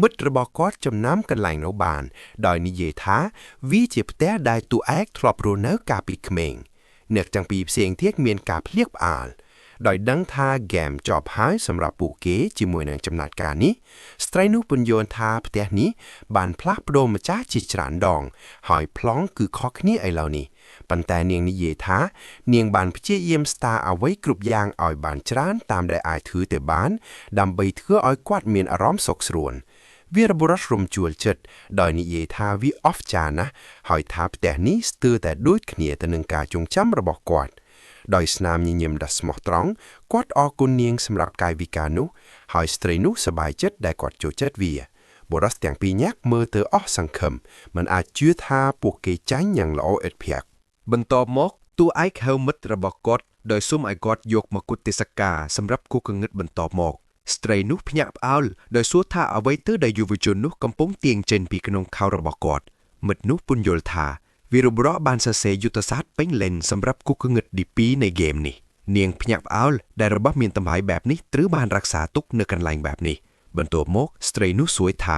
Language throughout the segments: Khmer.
មិត្តរបស់គាត់ចំណាំកន្លែងនោះបាន ដោយនិយាយថាវាជាផ្ទះដែលតួឯកធ្លាប់រស់នៅកាលពីក្មេងអ្នកទាំងពីរផ្សេងទៀតមានការភ្ញាក់ផ្អើលដោយដឹងថាហ្គេមចប់ហើយសម្រាប់ពួកគេជាមួយនឹងចំណាត់ការនេះស្ត្រីនោះពន្យល់ថាផ្ទះនេះបានផ្លាស់ប្ដូរម្ចាស់ជាច្រើនដង ហើយប្លង់គឺខុសគ្នាឥឡូវនេះប៉ុន្តែនាងនិយាយថា នាងបានព្យាយាមស្ដារអ្វីគ្រប់យ៉ាងឲ្យបានច្រើនតាមដែលអាចធ្វើទៅបាន ដើម្បីធ្វើឲ្យគាត់មានអារម្មណ៍សុខស្រួលវីរបុរសរំជួលចិត្តដោយនិយាយថាវាអស្ចារ្យណាស់ហើយថាផ្ទះនេះស្ទើរតែដូចគ្នាទៅនឹងការចងចាំរបស់គាត់ ដោយស្នាមញញឹមដ៏ស្មោះត្រង់គាត់អរគុណនាងសម្រាប់កាយវិការនោះហើយស្ត្រីនោះសប្បាយចិត្តដែលគាត់ចូលចិត្តវាបុរសទាំងពីរនាក់មើលទៅអស់សង្ឃឹមមិនអាចជឿថាពួកគេចាញ់យ៉ាងល្អឥតភ័ក្រ បន្ទាប់មកតួឯកហៅមិត្តរបស់គាត់ដោយសុំឲ្យគាត់យកមកុដទេសកាសម្រាប់គូកងឹតបន្ទាប់មក ស្ត្រីនោះភ្ញាក់ផ្អើលដោយសួរថាអ្វីទៅដែលយុវជននោះកំពុងទាញចេញពីក្នុងខោរបស់គាត់មិត្តនោះពន្យល់ថាវីរបុរសបានសរសេរយុទ្ធសាស្ត្រពេញលេញសម្រាប់គូកងឹតទី2នៃហ្គេមនេះនាងភ្ញាក់ផ្អើលដែលរបស់មានតម្លៃបែបនេះត្រូវបានរក្សាទុកនៅកន្លែងបែបនេះបន្ទាប់មកស្ត្រីនោះសួរថា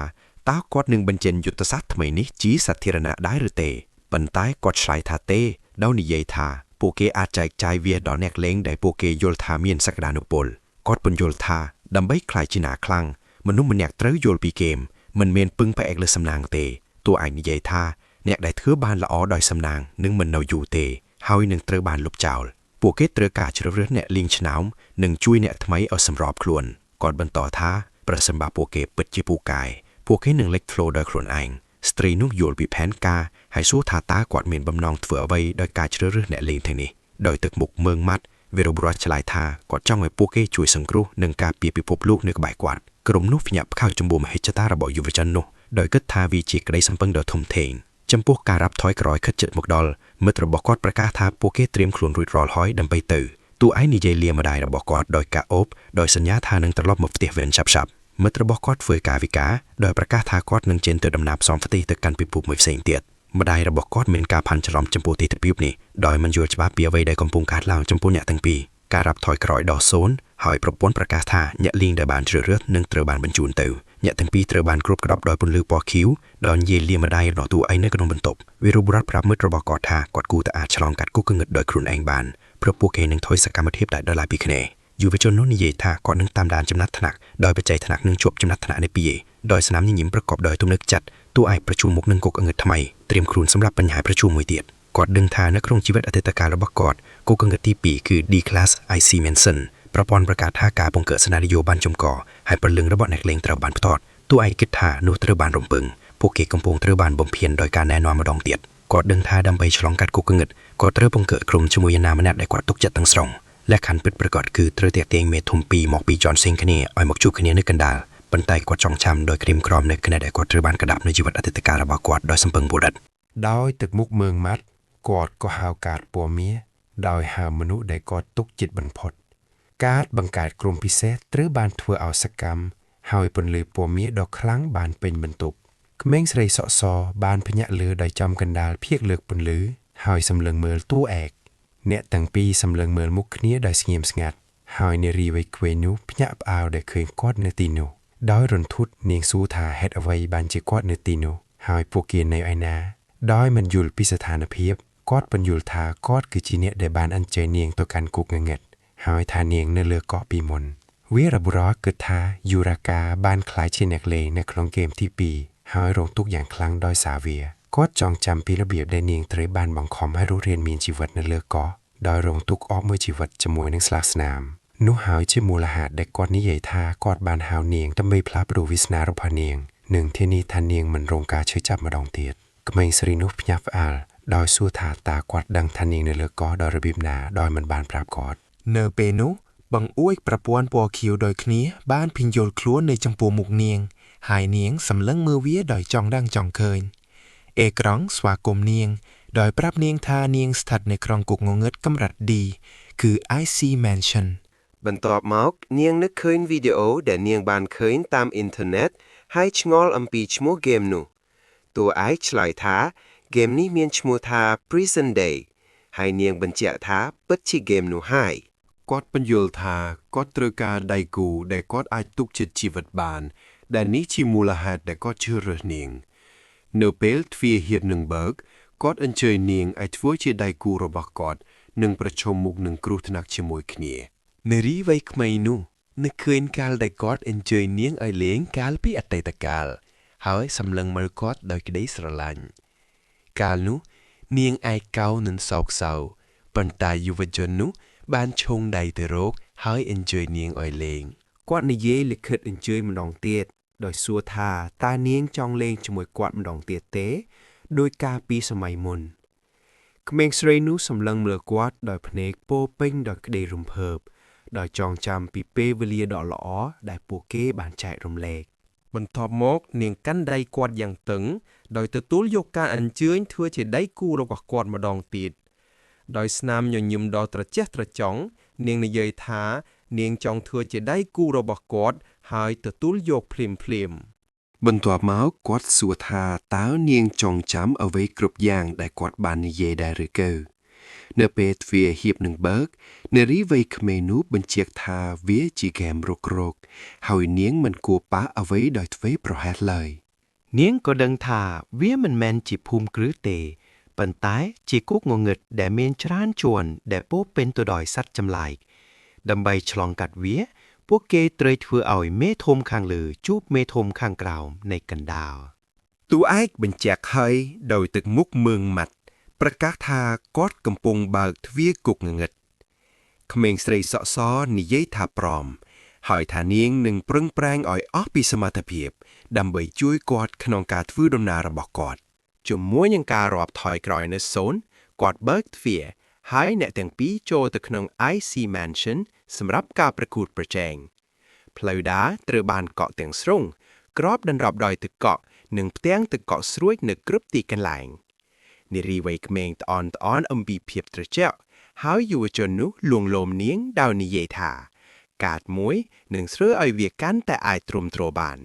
តើគាត់នឹងបញ្ចេញយុទ្ធសាស្ត្រថ្មីនេះជាសាធារណៈដែរឬទេប៉ុន្តែគាត់ឆ្លើយថាទេដោយនិយាយថាពួកគេអាចចែកចាយវាដល់អ្នកលេងដែលពួកគេយល់ថាមានសក្តានុពលគាត់ពន្យល់ថាដើម្បីក្លាយជាអ្នកខ្លាំងមនុស្សម្នាក់ត្រូវយល់ពីហ្គេមមិនមែនពឹងផ្អែកលើសំណាងទេតួឯងនិយាយថាអ្នកដែលធ្វើបានល្អដោយសំណាងនឹងមិននៅយូរទេហើយនឹងត្រូវបានលុបចោលពួកគេត្រូវការជ្រើសរើសអ្នកលេងឆ្នើមនិងជួយអ្នកថ្មីឲ្យសម្របខ្លួនគាត់បន្តថាប្រសិនបើពួកគេពិតជាពូកែពួកគេនឹងលេចធ្លោដោយខ្លួនឯងស្ត្រីនោះយល់ពីផែនការហើយសួរថាតើគាត់មានបំណងធ្វើអ្វីដោយការជ្រើសរើសអ្នកលេងទាំងនេះដោយទឹកមុខមើងម៉ាត់វីរបុរសឆ្លើយថាគាត់ចង់ឲ្យពួកគេជួយសង្គ្រោះនិងការពារពិភពលោកនៅក្បែរគាត់ក្រុមនោះភ្ញាក់ផ្អើលចំពោះមហិច្ឆតារបស់យុវជននោះដោយគិតថាវាជាក្តីសំពឹងដ៏ធំធេងចំពោះការរាប់ថយក្រោយខិតជិតមកដល់មិត្តរបស់គាត់ប្រកាសថាពួកគេត្រៀមខ្លួនរួចរាល់ហើយដើម្បីទៅតួឯងនិយាយលាម្ដាយរបស់គាត់ដោយការអូបដោយសញ្ញាថានឹងត្រឡប់មកផ្ទះវិញឆាប់ៗមិត្តរបស់គាត់ធ្វើការវិការដោយប្រកាសថាគាត់នឹងចេញទៅដំណើរផ្សងផ្ទះទៅកាន់ពិភពមួយផ្សេងទៀតម្ដាយរបស់គាត់មានការផាន់ច្រឡំចំពោះទិដ្ឋភាពនេះដោយមិនយល់ច្បាស់ពីអ្វីដែលកំពុងកើតឡើងចំពោះអ្នកទាំងពីរការរាប់ថយក្រោយដល់សូន្យហើយប្រពន្ធប្រកាសថាអ្នកលីងដែលបានជ្រើសរើសនឹងត្រូវបានបញ្ជូនទៅអ្នកទាំងពីរត្រូវបានគ្របក្របដោយពន្លឺពណ៌ខៀវដោយនិយាយលាម្ដាយរបស់តួឯងនៅក្នុងបន្ទប់វីរបុរសប្រាប់មិត្តរបស់គាត់ថាគាត់គួរតែអាចឆ្លងកាត់គុកងឹតដោយខ្លួនឯងបានព្រោះពួកគេនឹងថយសកម្មភាពដែលដល់ឡែកពីគ្នាយុវជននោះនិយាយថាគាត់នឹងតាមដានចំណាត់ថ្នាក់ដោយបច្ចេកថ្នាក់នឹងជាប់ចំណាត់ថ្នាក់នៃពីដោយស្នាមញញឹមប្រកបដោយទំនុកចិត្តតួឯងប្រជុំមុខនឹងគុកងឹតថ្មីត្រៀមខ្លួនសម្រាប់បញ្ហាប្រជុំមួយទៀតគាត់ដឹងថានៅក្នុងជីវិតអតីតកាលរបស់គាត់គុកងឹតទី2គឺ D Class IC Mansion ប្រព័ន្ធប្រកាសថាការបង្កើតសេណារីយ៉ូបានចំកហើយព្រលឹងរបស់អ្នកលេងត្រូវបានផ្ទាត់តួឯងគិតថានោះត្រូវបានរំពឹងពួកគេកំពុងត្រូវបានបំពេញដោយការណែនាំម្ដងទៀតគាត់ដឹងថាដើម្បីឆ្លងកាត់គុកងឹតគាត់ត្រូវបង្កើតក្រុមជាមួយណាម្នាក់ដែលគាត់ទុកចិត្តទាំងស្រុងលក្ខខណ្ឌពិតប្រាកដគឺត្រូវទាក់ទាញមេធំពីរមកពីចនផ្សេងគ្នាឲ្យមកជួបគ្នានៅកណ្ដាលប៉ុន្តែគាត់ចងចាំដោយក្រៀមក្រំនៅខណៈដែលគាត់ត្រូវបានក្តាប់នៅជីវិតអតីតកាលរបស់គាត់ដោយសំពឹងបុរិត ដោយទឹកមុខមើងម៉ាត់គាត់ក៏ហៅកាតពណ៌មាសដោយហៅមនុស្សដែលគាត់ទុកចិត្តបំផុត កាតបង្កើតក្រុមពិសេសត្រូវបានធ្វើឲ្យសកម្មហើយពន្លឺពណ៌មាសដ៏ខ្លាំងបានពេញបន្ទប់ក្មេងស្រីសក់សបានភ្ញាក់លើដោយចំកណ្ដាលភាកលើកពន្លឺហើយសម្លឹងមើលតួឯកអ្នកទាំងពីរសម្លឹងមើលមុខគ្នាដោយស្ងៀមស្ងាត់ហើយនារីវ័យក្មេងនោះភ្ញាក់ផ្អើលដែលឃើញគាត់នៅទីនោះដោយរន្ធត់នាងសួរថាហេតុអ្វីបានជាគាត់នៅទីនោះហើយពួកគេនៅឯណាដោយមិនយល់ពីស្ថានភាពគាត់ពន្យល់ថាគាត់គឺជាអ្នកដែលបានអញ្ជើញនាងទៅកាន់គុកងងឹតហើយថានាងនៅលើកោះពីមុនវីរបុរសគិតថាយូរ៉ាកាបានក្លាយជាអ្នកលេងនៅក្នុងហ្គេមទី2ហើយរងទុក្ខយ៉ាងខ្លាំងដោយសារវាគាត់ចងចាំពីរបៀបដែលនាងត្រូវបានបង្ខំឲ្យរស់រានមានជីវិតនៅលើកោះដោយរងទុក្ខអស់មួយជីវិតជាមួយនឹងស្លាកស្នាមនោះហើយជាមូលហេតុដែលគាត់និយាយថាគាត់បានហៅនាងដើម្បីផ្លាស់ប្ដូរវាសនារបស់នាងនិងធានាថានាងមិនរងការឈឺចាប់ម្ដងទៀតក្មេងស្រីនោះភ្ញាក់ផ្អើលដោយសួរថាតើគាត់ដឹងថានាងនៅលើកោះដោយរបៀបណាដោយមិនបានប្រាប់គាត់ នៅពេលនោះបង្អួចប្រព័ន្ធពណ៌ខៀវដោយគ្នាបានភិញយល់ខ្លួននៅចំពោះមុខនាង ហើយនាងសម្លឹងមើលវាដោយចង់ដឹងចង់ឃើញអេក្រង់ស្វាគមន៍នាង ដោយប្រាប់នាងថានាងស្ថិតនៅក្នុងគុកងងឹតកម្រិត D គឺ IC Mansion បន្ទាប់មកនាងនឹកឃើញវីដេអូដែលនាងបានឃើញតាមអ៊ីនធឺណិតហើយឆ្ងល់អំពីឈ្មោះហ្គេមនោះតួឯកឆ្លើយថាហ្គេមនេះមានឈ្មោះថា Prison Day ហើយនាងបញ្ជាក់ថាពិតជាហ្គេមនោះហើយ គាត់ពន្យល់ថាគាត់ត្រូវការដៃគូដែលគាត់អាចទុកចិត្តជីវិតបាន ដែលនេះជាមូលហេតុដែលគាត់ជ្រើសរើសនាង នៅពេលទ្វារហៀបនឹងបើកគាត់អញ្ជើញនាងឲ្យធ្វើជាដៃគូរបស់គាត់និងប្រឈមមុខនឹងគ្រោះថ្នាក់ជាមួយគ្នា នារីវ័យក្មេងនោះនឹកឃើញកាលដែលគាត់អញ្ជើញនាងឲ្យលេងកាលពីអតីតកាល ហើយសម្លឹងមើលគាត់ដោយក្តីស្រឡាញ់កាលនោះនាងឯកោនឹងសោកសៅប៉ុន្តែយុវជននោះបានឈោងដៃទៅរកហើយអញ្ជើញនាងឲ្យលេង គាត់និយាយលិខិតអញ្ជើញម្ដងទៀតដោយសួរថាតើនាងចង់លេងជាមួយគាត់ម្ដងទៀតទេដោយកាលពីសម័យមុនក្មេងស្រីនោះសម្លឹងមើលគាត់ដោយភ្នែកពោរពេញដោយក្តីរំភើបដោយចងចាំពីពេលវេលាដ៏ល្អដែលពួកគេបានចែករំលែក បន្ទាប់មកនាងកាន់ដៃគាត់យ៉ាងតឹង ដោយទទួលយកការអញ្ជើញធ្វើជាដៃគូរបស់គាត់ម្ដងទៀតដោយស្នាមញញឹមដ៏ត្រចះត្រចង់នាងនិយាយថា នាងចង់ធ្វើជាដៃគូរបស់គាត់ហើយទទួលយកភ្លាមៗ បន្ទាប់មកគាត់សួរថាតើនាងចងចាំអ្វីគ្រប់យ៉ាងដែលគាត់បាននិយាយដែរឬកៅនៅពេលទ្វារហៀបនឹងបើកនារីវ័យក្មេងនោះបញ្ជាក់ថាវាជាហ្គេមរុករក ហើយនាងមិនគួរប៉ះអ្វីដោយធ្វេសប្រហែសឡើយ នាងក៏ដឹងថាវាមិនមែនជាភូមិគ្រឹះទេប៉ុន្តែជាគុកងងឹតដែលមានច្រើនជាន់ដែលពោរពេញទៅដោយសត្វចម្លែកដើម្បីឆ្លងកាត់វា ពួកគេត្រូវធ្វើឲ្យមេធំខាងលើជួបមេធំខាងក្រោមនៃកណ្ដាល តួឯកបញ្ជាក់ហើយដោយទឹកមុខមឿងម៉ាត់ប្រកាសថាគាត់កំពុងបើកទ្វារគុកងងឹតក្មេងស្រីសក់សនិយាយថាព្រមហើយថានាងនឹងប្រឹងប្រែងឲ្យអស់ពីសមត្ថភាព ដើម្បីជួយគាត់ក្នុងការធ្វើដំណើររបស់គាត់ជាមួយនឹងការរាប់ថយក្រោយនៅសូន្យគាត់បើកទ្វារហើយអ្នកទាំងពីរចូលទៅក្នុង IC Mansion សម្រាប់ការប្រកួតប្រជែងផ្លូវដើរត្រូវបានកក់ទាំងស្រុងក្របដណ្ដប់ដោយទឹកកក និងផ្ទាំងទឹកកកស្រួចនៅគ្រប់ទីកន្លែងនារីវ័យក្មេងត្អនត្អនអំពីភាពត្រជាក់ហើយយុវជននោះលួងលោមនាងដោយនិយាយថា កាតមួយនឹងធ្វើឲ្យវាកាន់តែអាចទ្រាំទ្របាន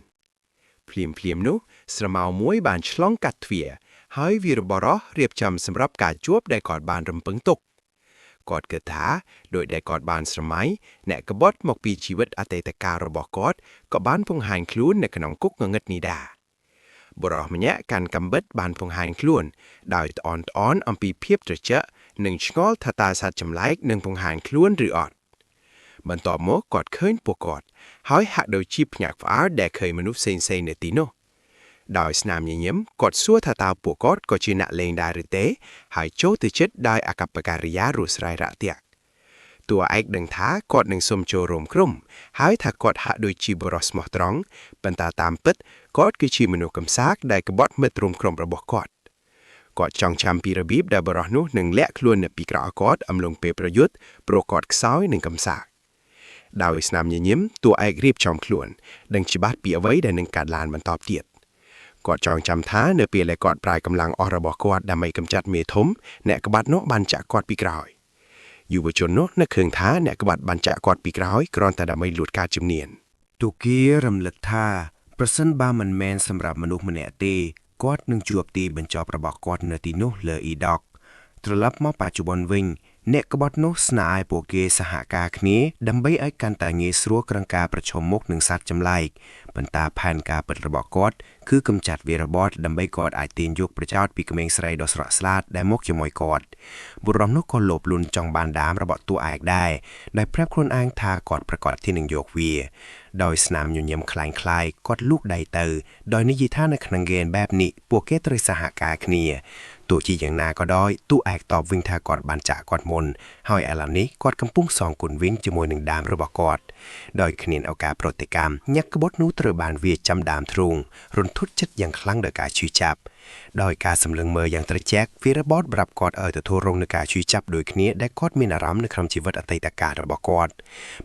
ភ្លាមភ្លាមៗនោះស្រមោលមួយបានឆ្លងកាត់ទ្វារហើយវីរបុរសរៀបចំសម្រាប់ការជួបដែលគាត់បានរំពឹងទុកគាត់គិតថាដោយដែលគាត់បានស្រមៃអ្នកក្បត់មកពីជីវិតអតីតកាលរបស់គាត់ក៏បានបង្ហាញខ្លួននៅក្នុងគុកងងឹតនេះដែរ បុរសម្នាក់កាន់កាំបិតបានបង្ហាញខ្លួន ដោយត្អនត្អនអំពីភាពត្រជាក់និងឆ្ងល់ថាតើសត្វចម្លែកនឹងបង្ហាញខ្លួនឬអត់បន្ទាប់មកគាត់ឃើញពួកគាត់ហើយហាក់ដូចជាភ្ញាក់ផ្អើលដែលឃើញមនុស្សផ្សេងៗនៅទីនោះដោយស្នាមញញឹមគាត់សួរថាតើពួកគាត់ក៏ជាអ្នកលេងដែរឬទេ ហើយចូលទៅជិតដោយអាកប្បកិរិយារួសរាយរាក់ទាក់តួឯកដឹងថាគាត់នឹងសុំចូលរួមក្រុមហើយថាគាត់ហាក់ដូចជាបុរសស្មោះត្រង់ប៉ុន្តែតាមពិតគាត់គឺជាមនុស្សកំសាកដែលក្បត់មិត្តរួមក្រុមរបស់គាត់គាត់ចង់ចាំពីរបៀបដែលបុរសនោះនឹងលាក់ខ្លួននៅពីក្រោយគាត់អំឡុងពេលប្រយុទ្ធព្រោះគាត់ខ្សោយនិងកំសាកដោយស្នាមញញឹមតួឯករៀបចំខ្លួនដឹងច្បាស់ពីអ្វីដែលនឹងកើតឡើងបន្តទៀតគាត់ចងចាំថានៅពេលដែលគាត់ប្រើកម្លាំងអស់របស់គាត់ដើម្បីកម្ចាត់មេធំអ្នកក្បាត់នោះបានចាក់គាត់ពីក្រោយយុវជននោះនឹកឃើញថាអ្នកក្បាត់បានចាក់គាត់ពីក្រោយគ្រាន់តែដើម្បីលួចការជំនាញ ទូគារំលឹកថាប្រសិនបើមិនមែនសម្រាប់មនុស្សម្នាក់ទេគាត់នឹងជួបទីបញ្ចប់របស់គាត់នៅទីនោះលើអ៊ីដុកត្រឡប់មកបច្ចុប្បន្នវិញ អ្នកក្បត់នោះស្នើឲ្យពួកគេសហការគ្នាដើម្បីឲ្យកាន់តែងាយស្រួលក្នុងការប្រឈមមុខនឹងសត្វចម្លែកប៉ុន្តែផែនការពិតរបស់គាត់គឺកម្ចាត់វីរបតដើម្បីគាត់អាចទាញយកប្រយោជន៍ពីក្មេងស្រីដ៏ស្រស់ស្អាតដែលមកជាមួយគាត់បុរសនោះក៏លោភលន់ចង់បានដាមរបស់តួឯកដែរដែលប្រាប់ខ្លួនឯងថាគាត់ប្រកាសទីនឹងយកវា ដោយស្នាមញញឹមคล้ายៗគាត់លូកដៃទៅដោយនិយាយថានៅក្នុងហ្គេមបែបនេះពួកគេត្រូវសហការគ្នាទោះជាយ៉ាងណាក៏ដោយតួឯកតបវិញថាគាត់បានចាក់គាត់មុនហើយឥឡូវនេះគាត់កំពុងសងគុណវិញជាមួយនឹងដាមរបស់គាត់ដោយគ្មានឱកាសប្រតិកម្មញាក់ក្បត់នោះត្រូវបានវាចាំដាមទ្រូងរន្ធត់ចិត្តយ៉ាងខ្លាំងដោយការឈឺចាប់ដោយការសម្លឹងមើលយ៉ាងត្រជាក់វីរបតប្រាប់គាត់ឲ្យទទួលរងនឹងការឈឺចាប់ដូចគ្នាដែលគាត់មានអារម្មណ៍នៅក្នុងជីវិតអតីតកាលរបស់គាត់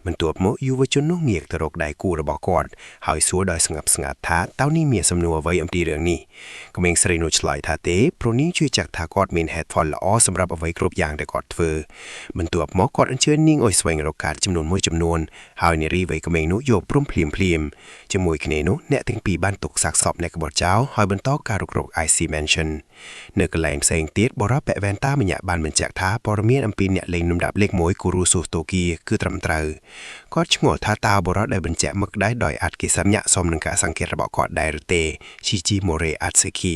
បន្ទាប់មកយុវជននោះងាកទៅរកដៃគូរបស់គាត់ហើយសួរដោយស្ងប់ស្ងាត់ថាតើនេះមានសំណួរអ្វីអំពីរឿងនេះក្មេងស្រីនោះឆ្លើយថាទេព្រោះនាងជឿជាក់ថាគាត់មានហេតុផលល្អសម្រាប់អ្វីគ្រប់យ៉ាងដែលគាត់ធ្វើបន្ទាប់មកគាត់អញ្ជើញនាងឲ្យស្វែងរកកាតចំនួនមួយចំនួនហើយនារីវ័យក្មេងនោះយកព្រមភ្លាមភ្លាមៗជាមួយគ្នានោះអ្នកទាំងពីរបានទុកសាកសពអ្នកក្បត់ចោលហើយបន្តការរុករក IC SC Mansion នៅកន្លែងផ្សេងទៀតបុរសពាក់វ៉ែនតាម្នាក់បានបញ្ជាក់ថាព័ត៌មានអំពីអ្នកលេងលំដាប់លេខ1គូរូសូស្តូគីគឺត្រឹមត្រូវគាត់ឆ្ងល់ថាតើបុរសដែលបញ្ជាក់មឹកដែរដោយអាចគេសម្ញាក់សមនឹងការសង្កេតរបស់គាត់ដែរឬទេឈីជីម៉ូរ៉េអាត់សេគី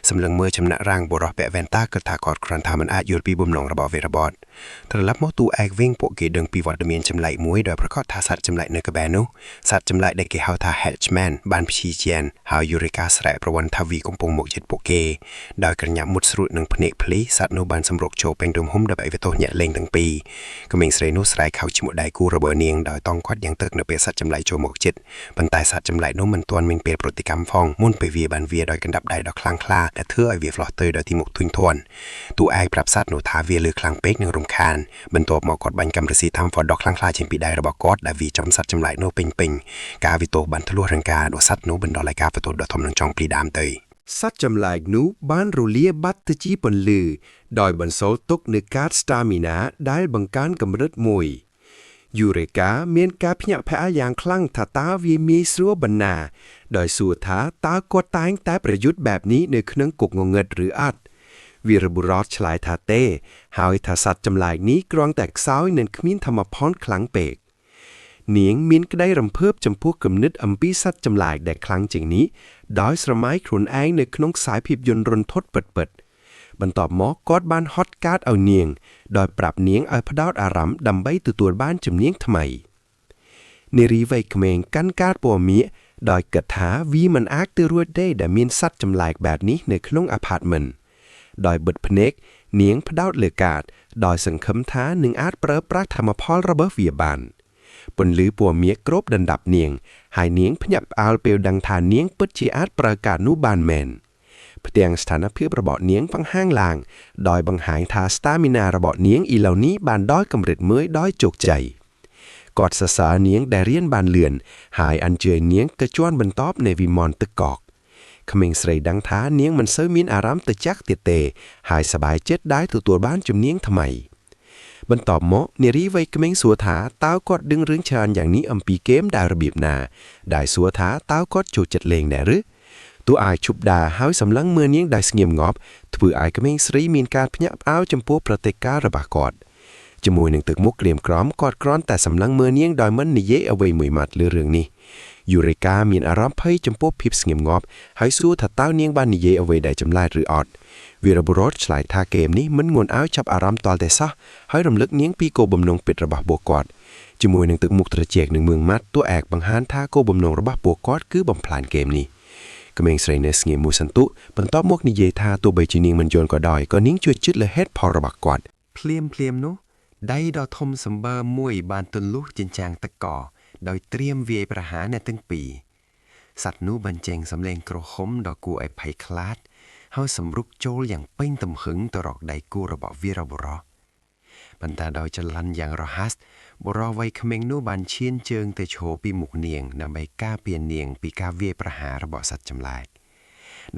សម្លឹងមើលចំណាក់រាងបុរសពាក់វ៉ែនតាគិតថាគាត់គ្រាន់តែមិនអាចយល់ពីបំណងរបស់វីរបតត្រឡប់មកទូឯកវិញពួកគេដឹងពីវត្តមានចម្លែកមួយដោយប្រកាសថាសត្វចម្លែកនៅក្បែរនោះសត្វចម្លែកដែលគេហៅថា Hatchman បានព្យាយាមហើយយូរិកាស្រែកប្រវត្តិថាវីកំពុងមកជិតពួកគេដោយក្រញាប់មុតស្រួចនឹងភ្នែកភ្លីសត្វនោះបានសម្រុកចូលពេញទំហំដើម្បីវាទោសញាក់លេងទាំងពីរក្មេងស្រីនោះស្រែកហៅឈ្មោះដៃគូរបស់នាងដោយតង់គាត់យ៉ាងទឹកនៅពេលសត្វចម្លែកចូលមកជិតប៉ុន្តែសត្វចម្លែកនោះមិនទាន់មានពេលប្រតិកម្មផងមុនពេលវាបានវាដោយកណ្ដាប់ដៃដ៏ខ្លាំងក្លាដែលធ្វើឲ្យវាផ្លោះទៅដោយទីមុខធុញទ្រាន់តួឯកប្រាប់សត្វនោះថាវាលឺខ្លាំងពេកនិងរំខានបន្ទាប់មកគាត់បាញ់កម្មរស៊ីតាមហ្វដដ៏ខ្លាំងក្លាចេញពីដៃរបស់គាត់ដែលវាចំសត្វចម្លែកនោះពេញពេញការវិទោសបានធ្លុះរង្ការដល់សត្វនោះបណ្ដោយឲ្យការវិទោសដ៏ធំនឹងចង់ពីដើមទៅ សត្វចម្លែកនោះបានរលាបាត់ទៅជាពន្លឺដោយបន្សល់ទុកនូវកាត Stamina ដែលបង្កើនកម្រិតមួយយូរេកាមានការភ្ញាក់ផ្អើលយ៉ាងខ្លាំងថាតើវាងាយស្រួលបណ្ណា ដោយសួរថាតើគាត់តែងតែប្រយុទ្ធបែបនេះនៅក្នុងគុកងងឹតឬអត់វីរបុរសឆ្លើយថាទេ ហើយថាសត្វចម្លែកនេះគ្រាន់តែខ្សោយនិងគ្មានធម្មផលខ្លាំងពេក នាងមានក្តីរំភើបចំពោះគំនិតអំពីសត្វចម្លែកដែលខ្លាំងជាងនេះដោយស្រមៃខ្លួនឯងនៅក្នុងខ្សែភាពយន្តរន្ធត់ពិតៗបន្ទាប់មកគាត់បានហត់កាតឲ្យនាង ដោយប្រាប់នាងឲ្យផ្ដោតអារម្មណ៍ដើម្បីទទួលបានជំនាញថ្មីនារីវ័យក្មេងកាន់កាតពណ៌មាសដោយគិតថាវាមិនអាចទៅរួចទេដែលមានសត្វចម្លែកបែបនេះនៅក្នុងអាផាតមិនដោយបិទភ្នែកនាងផ្ដោតលើកាតដោយសង្ឃឹមថានឹងអាចប្រើប្រាស់ធម្មផលរបស់វាបាន ពន្លឺពណ៌មាសគ្របដណ្ដប់នាង ហើយនាងភ្ញាក់ផ្អើលពេលដឹងថានាងពិតជាអាចប្រើការនោះបានមែនផ្ទាំងស្ថានភាពរបស់នាងបង្ហាញឡើង ដោយបង្ហាញថា stamina របស់នាងឥឡូវនេះបានដល់កម្រិតមួយដោយជោគជ័យគាត់សរសើរនាងដែលរៀនបានលឿនហើយអញ្ជើញនាងទៅជាន់បន្ទាប់នៃវិមានទឹកកកក្មេងស្រីដឹងថានាងមិនសូវមានអារម្មណ៍ទៅចាក់ទៀតទេ ហើយសប្បាយចិត្តដែលទទួលបានជំនាញថ្មី បន្ទាប់មកនារីវ័យក្មេងសួរថាតើគាត់ដឹងរឿងច្រើនយ៉ាងនេះអំពីហ្គេមដែលរបៀបណាដែលសួរថាតើគាត់ចូលចិត្តលេងដែរឬតួអាចឈប់ដើរហើយសម្លឹងមើលនាងដោយស្ងៀមងប់ធ្វើឲ្យក្មេងស្រីមានការភ្ញាក់ផ្អើលចំពោះប្រតិការរបស់គាត់ជាមួយនឹងទឹកមុខក្រៀមក្រំគាត់គ្រាន់តែសម្លឹងមើលនាងដោយមិននិយាយអ្វីមួយម៉ាត់លើរឿងនេះយូរេកាមានអារម្មណ៍ភ័យចំពោះភាពស្ងៀមងប់ហើយសួរថាតើនាងបាននិយាយអ្វីដែលចម្លែកឬអត់វីរបុរសឆ្លើយថាហ្គេមនេះមិនងួនឲ្យចាប់អារម្មណ៍ទាល់តែសោះហើយរំលឹកនាងពីគោលបំណងពិតរបស់ពួកគាត់ជាមួយនឹងទឹកមុខត្រជាក់និងមឿងម៉ាត់តួឯកបង្ហាញថាគោលបំណងរបស់ពួកគាត់គឺបំផ្លាញហ្គេមនេះក្មេងស្រីនៅស្ងៀមមួយសន្ទុះបន្ទាប់មកនិយាយថាទោះបីជានាងមិនយល់ក៏ដោយក៏នាងជួយចិត្តលើហេតុផលរបស់គាត់ ភ្លាមភ្លាមនោះដៃដ៏ធំសម្បើមមួយបានទន្លុះចិញ្ចាំងទឹកកដោយត្រៀមវាយប្រហារអ្នកទាំងពីរសត្វនោះបញ្ចេញសំឡេងគ្រហុំដ៏គួរឲ្យភ័យខ្លាចហើយសម្រុកចូលយ៉ាងពេញទំហឹងទៅរកដៃគូរបស់វីរបុរសប៉ុន្តែដោយចល័នយ៉ាងរហ័សបុរសវ័យក្មេងនោះបានឈានជើងទៅឈរពីមុខនាងដើម្បីការពារនាងពីការវាយប្រហាររបស់សត្វចម្លែក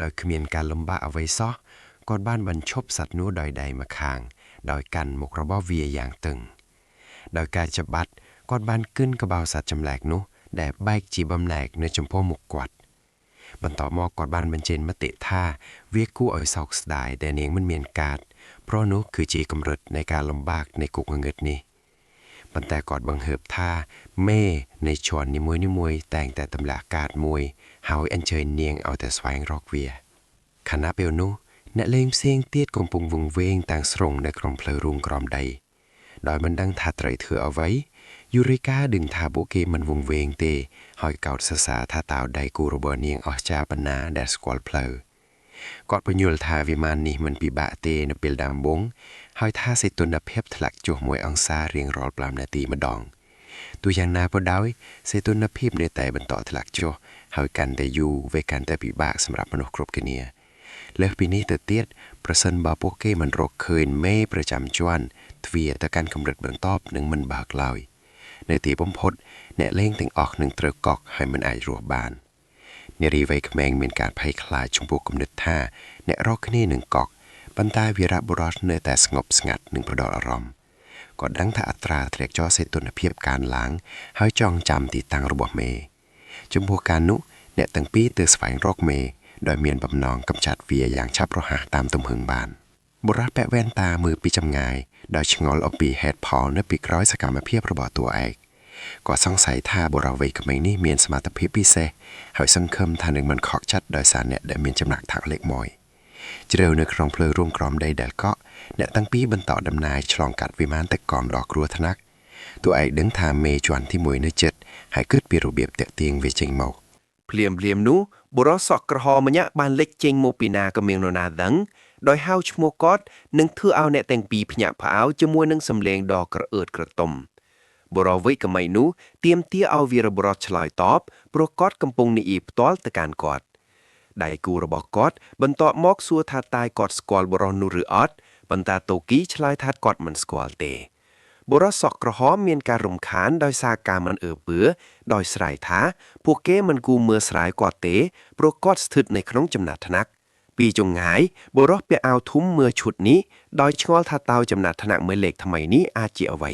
ដោយគ្មានការលំបាកអ្វីសោះគាត់បានបញ្ឈប់សត្វនោះដោយដៃម្ខាង ដោយកាន់មុខរបស់វាយ៉ាងតឹងដោយការច្បាត់គាត់បានគិនក្បាលសត្វចម្លែកនោះដែលបែកជាបំណែកនៅចំពោះមុខគាត់បន្ទាប់មកគាត់បានបញ្ចេញមតិថាវាគួរឲ្យសោកស្ដាយដែលនាងមិនមានកាតព្រោះនោះគឺជាកម្រិតនៃការលំបាកនៃគុកងងឹតនេះប៉ុន្តែគាត់បង្ហើបថាមេនៃជាន់នីមួយៗតែងតែទម្លាក់កាតមួយហើយអញ្ជើញនាងឲ្យទៅស្វែងរកវាខណៈពេលនោះអ្នកលេងផ្សេងទៀតកំពុងវង្វេងតាំងស្រុងនៅក្នុងផ្លូវរូងក្រោមដីដោយមិនដឹងថាត្រូវធ្វើអ្វីយូរេកាដឹងថាពួកគេមិនវង្វេងទេហើយកោតសរសើរថាតើដៃគូរបស់នាងអស្ចារ្យប៉ុណ្ណាដែលស្គាល់ផ្លូវគាត់ពន្យល់ថាវិមាននេះមិនពិបាកទេនៅពេលដើមវងហើយថាសីតុណ្ហភាពធ្លាក់ចុះមួយអង្សារៀងរាល់5នាទីម្ដងទោះយ៉ាងណាក៏ដោយសីតុណ្ហភាពនៅតែបន្តធ្លាក់ចុះហើយកាន់តែយូរវាកាន់តែពិបាកសម្រាប់មនុស្សគ្រប់គ្នាលើសពីនេះទៅទៀតប្រសិនបើពួកគេមិនរកឃើញមេប្រចាំជាន់ទ្វារទៅកាន់កម្រិតបន្ទាប់នឹងមិនបើកឡើយនៅទីបំផុតអ្នកលេងទាំងអស់នឹងត្រូវកក់ហើយមិនអាចរស់បាននារីវ័យក្មេងមានការភ័យខ្លាចចំពោះគំនិតថាអ្នករកគ្នានឹងកក់ប៉ុន្តែវីរបុរសនៅតែស្ងប់ស្ងាត់និងផ្ដោតអារម្មណ៍គាត់ដឹងថាអត្រាធ្លាក់ចុះសីតុណ្ហភាពកើនឡើងហើយចងចាំទីតាំងរបស់មេចំពោះការនោះអ្នកទាំងពីរទៅស្វែងរកមេ ដោយមានបំណងកម្ចាត់វាយ៉ាងឆាប់រហ័សតាមទំហឹងបានបុរសពាក់វ៉ែនតាមើលពីចម្ងាយដោយឆ្ងល់អំពីហេតុផលនៅពីក្រោយសកម្មភាពរបស់តួឯកគាត់សង្ស័យថាបុរសវ័យក្មេងនេះមានសមត្ថភាពពិសេសហើយសង្ឃឹមថានឹងមិនខកចិត្តដោយសារអ្នកដែលមានចំណាក់ថ្នាក់លេខ1ជ្រៅនៅក្នុងផ្លូវរួមក្រោមដីដែលកក់អ្នកទាំងពីរបន្តដំណើរឆ្លងកាត់វិមានទឹកកមដ៏គ្រោះថ្នាក់តួឯកដឹងថាមេជាន់ទី1នៅចិត្តហើយគិតពីរបៀបតាក់ទាញវាចេញមក ភ្លាមភ្លាមៗនោះបុរសសក់ក្រហមម្នាក់បានលេចចេញមកពីណាក៏មាននរណាដឹងដោយហៅឈ្មោះគាត់និងធ្វើឲ្យអ្នកទាំងពីរភ្ញាក់ផ្អើលជាមួយនឹងសំឡេងដ៏ក្រអឺតក្រទុំបុរសវ័យក្មេងនោះទាមទារឲ្យវីរបុរសឆ្លើយតបព្រោះគាត់កំពុងនិយាយផ្ទាល់ទៅកាន់គាត់ដៃគូរបស់គាត់បន្ទាប់មកសួរថាតើគាត់ស្គាល់បុរសនោះឬអត់ប៉ុន្តែតូគីឆ្លើយថាគាត់មិនស្គាល់ទេ បុរសសក់ក្រហមមានការរំខានដោយសារការមិនអើពើដោយស្រែកថាពួកគេមិនគួរមើលស្រាយគាត់ទេព្រោះគាត់ស្ថិតនៅក្នុងចំណាត់ថ្នាក់ពីចង្ងាយបុរសពាក់អាវធំមើលឈុតនេះដោយឆ្ងល់ថាតើចំណាត់ថ្នាក់មើលលេខថ្មីនេះអាចជាអ្វី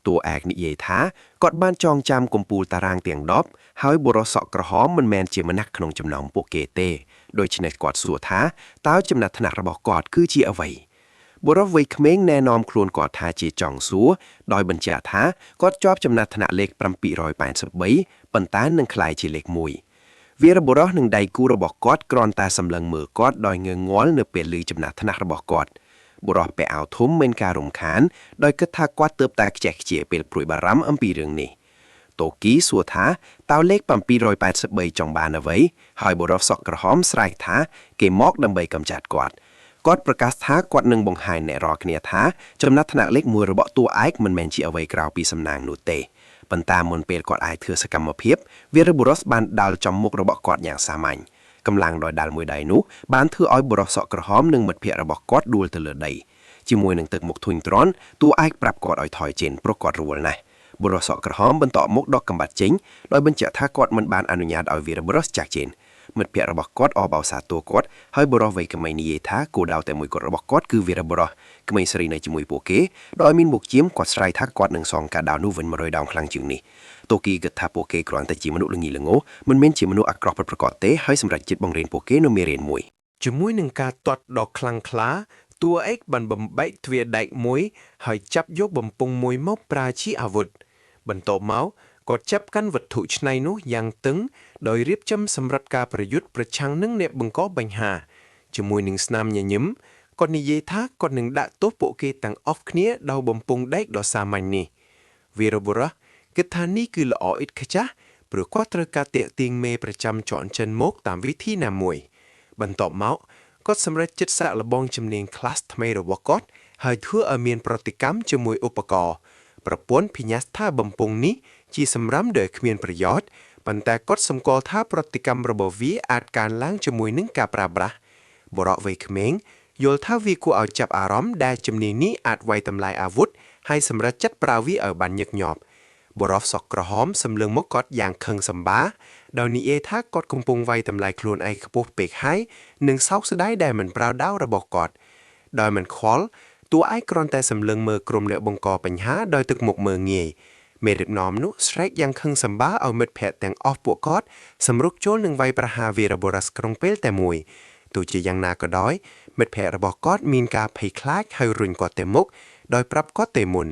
តួឯកនិយាយថាគាត់បានចងចាំកំពូលតារាងទាំង10ហើយបុរសសក់ក្រហមមិនមែនជាម្នាក់ក្នុងចំណោមពួកគេទេដូច្នេះគាត់សួរថាតើចំណាត់ថ្នាក់របស់គាត់គឺជាអ្វី បុរសវ័យក្មេងណែនាំខ្លួនគាត់ថាជាចង់សួរដោយបញ្ជាក់ថាគាត់ជាប់ចំណាត់ថ្នាក់លេខ783ប៉ុន្តែនឹងក្លាយជាលេខ1វីរបុរសនិងដៃគូរបស់គាត់គ្រាន់តែសម្លឹងមើលគាត់ដោយងើងងល់នៅពេលឮចំណាត់ថ្នាក់របស់គាត់បុរសពាក់អាវធំមានការរំខានដោយគិតថាគាត់ទើបតែខ្ជះខ្ជាយពេលព្រួយបារម្ភអំពីរឿងនេះតូគីសួរថាតើលេខ783ចង់បានអ្វីហើយបុរសសក់ក្រហមស្រែកថាគេមកដើម្បីកម្ចាត់គាត់ គាត់ប្រកាសថាគាត់នឹងបង្ហាញអ្នករាល់គ្នាថាចំណាត់ថ្នាក់លេខ1របស់តួឯកមិនមែនជាអ្វីក្រៅពីសំណាងនោះទេប៉ុន្តែមុនពេលគាត់អាចធ្វើសកម្មភាពវីរបុរសបានដាល់ចំមុខរបស់គាត់យ៉ាងសាមញ្ញកម្លាំងដោយដាល់មួយដៃនោះបានធ្វើឲ្យបុរសសក់ក្រហមនិងមិត្តភ័ក្តិរបស់គាត់ដួលទៅលើដីជាមួយនឹងទឹកមុខធុញទ្រាន់តួឯកប្រាប់គាត់ឲ្យថយចេញព្រោះគាត់រវល់ណាស់បុរសសក់ក្រហមបន្តមុខដកកំបាត់ចេញដោយបញ្ជាក់ថាគាត់មិនបានអនុញ្ញាតឲ្យវីរបុរសចាក់ចេញ មិត្តភ័ក្តិរបស់គាត់អបអរសាទរគាត់ហើយបុរសវ័យក្មេងនិយាយថាគោលដៅតែមួយគត់របស់គាត់គឺវីរបុរសក្មេងស្រីនៅជាមួយពួកគេដោយមានមុខជាមគាត់ស្រែកថាគាត់នឹងសងការដៅនោះវិញ100ដងខ្លាំងជាងនេះតូគីគិតថាពួកគេគ្រាន់តែជាមនុស្សល្ងីល្ងោមិនមែនជាមនុស្សអាក្រក់ពិតប្រាកដទេហើយសម្រេចចិត្តបង្រៀនពួកគេនូវមេរៀនមួយ ជាមួយនឹងការទាត់ដ៏ខ្លាំងក្លាតួឯកបានបំបែកទ្វារដែកមួយហើយចាប់យកបំពង់មួយមកប្រើជាអាវុធបន្ទាប់មកគាត់ចាប់កាន់វត្ថុច្នៃនោះយ៉ាងតឹងដោយរៀបចំសម្រាប់ការប្រយុទ្ធប្រឆាំងនឹងអ្នកបង្កបញ្ហាជាមួយនឹងស្នាមញញឹមគាត់និយាយថាគាត់នឹងដាក់ទោសពួកគេទាំងអស់គ្នាដោយបំពង់ដែកដ៏សាមញ្ញនេះវីរបុរសគិតថានេះគឺល្អឥតខ្ចះព្រោះគាត់ត្រូវការទាក់ទាញមេប្រចាំចនចិនមកតាមវិធីណាមួយ បន្ទាប់មកគាត់សម្រេចចិត្តសាកល្បងជំនាញ class ថ្មីរបស់គាត់ហើយធ្វើឲ្យមានប្រតិកម្មជាមួយឧបករណ៍ប្រពន្ធភិញ្ញាសថាបំពង់នេះជាសម្រាមដែលគ្មានប្រយោជន៍ប៉ុន្តែគាត់សម្គាល់ថាប្រតិកម្មរបស់វាអាចកើនឡើងជាមួយនឹងការប្រើប្រាស់បុរសវ័យក្មេងយល់ថាវាគួរឲ្យចាប់អារម្មណ៍ដែលជំនាញនេះអាចវាយតម្លៃអាវុធហើយសម្រេចចិត្តប្រើវាឲ្យបានញឹកញាប់បុរសសក់ក្រហមសម្លឹងមកគាត់យ៉ាងខឹងសម្បាដោយនិយាយថាគាត់កំពុងវាយតម្លៃខ្លួនឯងខ្ពស់ពេកហើយនិងសោកស្ដាយដែលមិនប្រើដាវរបស់គាត់ដោយមិនខ្វល់តួឯកគ្រាន់តែសម្លឹងមើលក្រុមអ្នកបង្កបញ្ហាដោយទឹកមុខមើលងាយមេដឹកនាំនោះស្រែកយ៉ាងខឹងសម្បាឲ្យមិត្តភ័ក្តិទាំងអស់ពួកគាត់សម្រុកចូលនឹងវាយប្រហារវីរបុរសក្នុងពេលតែមួយទោះជាយ៉ាងណាក៏ដោយមិត្តភ័ក្តិរបស់គាត់មានការភ័យខ្លាចហើយរុញគាត់ទៅមុខដោយប្រាប់គាត់ទៅមុន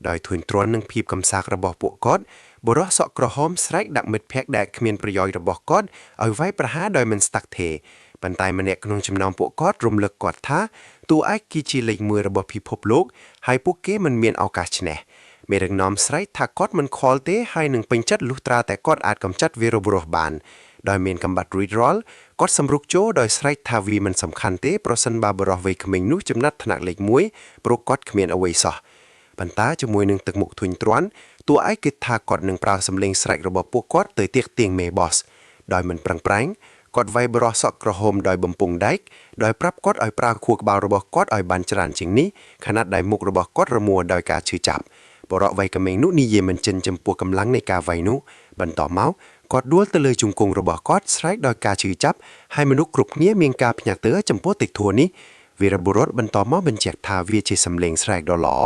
ដោយធុញទ្រាន់នឹងភាពកំសាករបស់ពួកគាត់បុរសសក់ក្រហមស្រែកដាក់មិត្តភ័ក្តិដែលគ្មានប្រយោជន៍របស់គាត់ឲ្យវាយប្រហារដោយមិនស្តាក់ទេប៉ុន្តែម្នាក់ក្នុងចំណោមពួកគាត់រំលឹកគាត់ថាតួឯកគឺជាលេខមួយរបស់ពិភពលោកហើយពួកគេមិនមានឱកាសឈ្នះមេដឹកនាំស្រែកថាគាត់មិនខ្វល់ទេហើយនឹងពេញចិត្តលុះត្រាតែគាត់អាចកម្ចាត់វីរបុរសបានដោយមានកំបាត់រួចរាល់គាត់សម្រុកចូលដោយស្រែកថាវាមិនសំខាន់ទេប្រសិនបើបុរសវ័យក្មេងនោះចំណាត់ថ្នាក់លេខ1ព្រោះគាត់គ្មានអ្វីសោះប៉ុន្តែជាមួយនឹងទឹកមុខធុញទ្រាន់តួឯកគិតថាគាត់នឹងប្រើសម្លេងស្រែករបស់ពួកគាត់ទៅទាក់ទាញមេ boss ដោយមិនប្រឹងប្រែងគាត់វាយបុរសសក់ក្រហមដោយបំពង់ដែកដោយប្រាប់គាត់ឲ្យប្រើខួរក្បាលរបស់គាត់ឲ្យបានច្រើនជាងនេះខណៈដែលមុខរបស់គាត់រមួលដោយការឈឺចាប់បុរសវ័យក្មេងនោះនិយាយមិនចិនចំពោះកម្លាំងនៃការវាយនោះបន្តមកគាត់ដួលទៅលើជង្គង់របស់គាត់ស្រែកដោយការឈឺចាប់ហើយមនុស្សគ្រប់គ្នាមានការភ្ញាក់ផ្អើលចំពោះតិចធួនេះវីរបុរសបន្តមកបញ្ជាក់ថាវាជាសម្លេងស្រែកដ៏ល្អ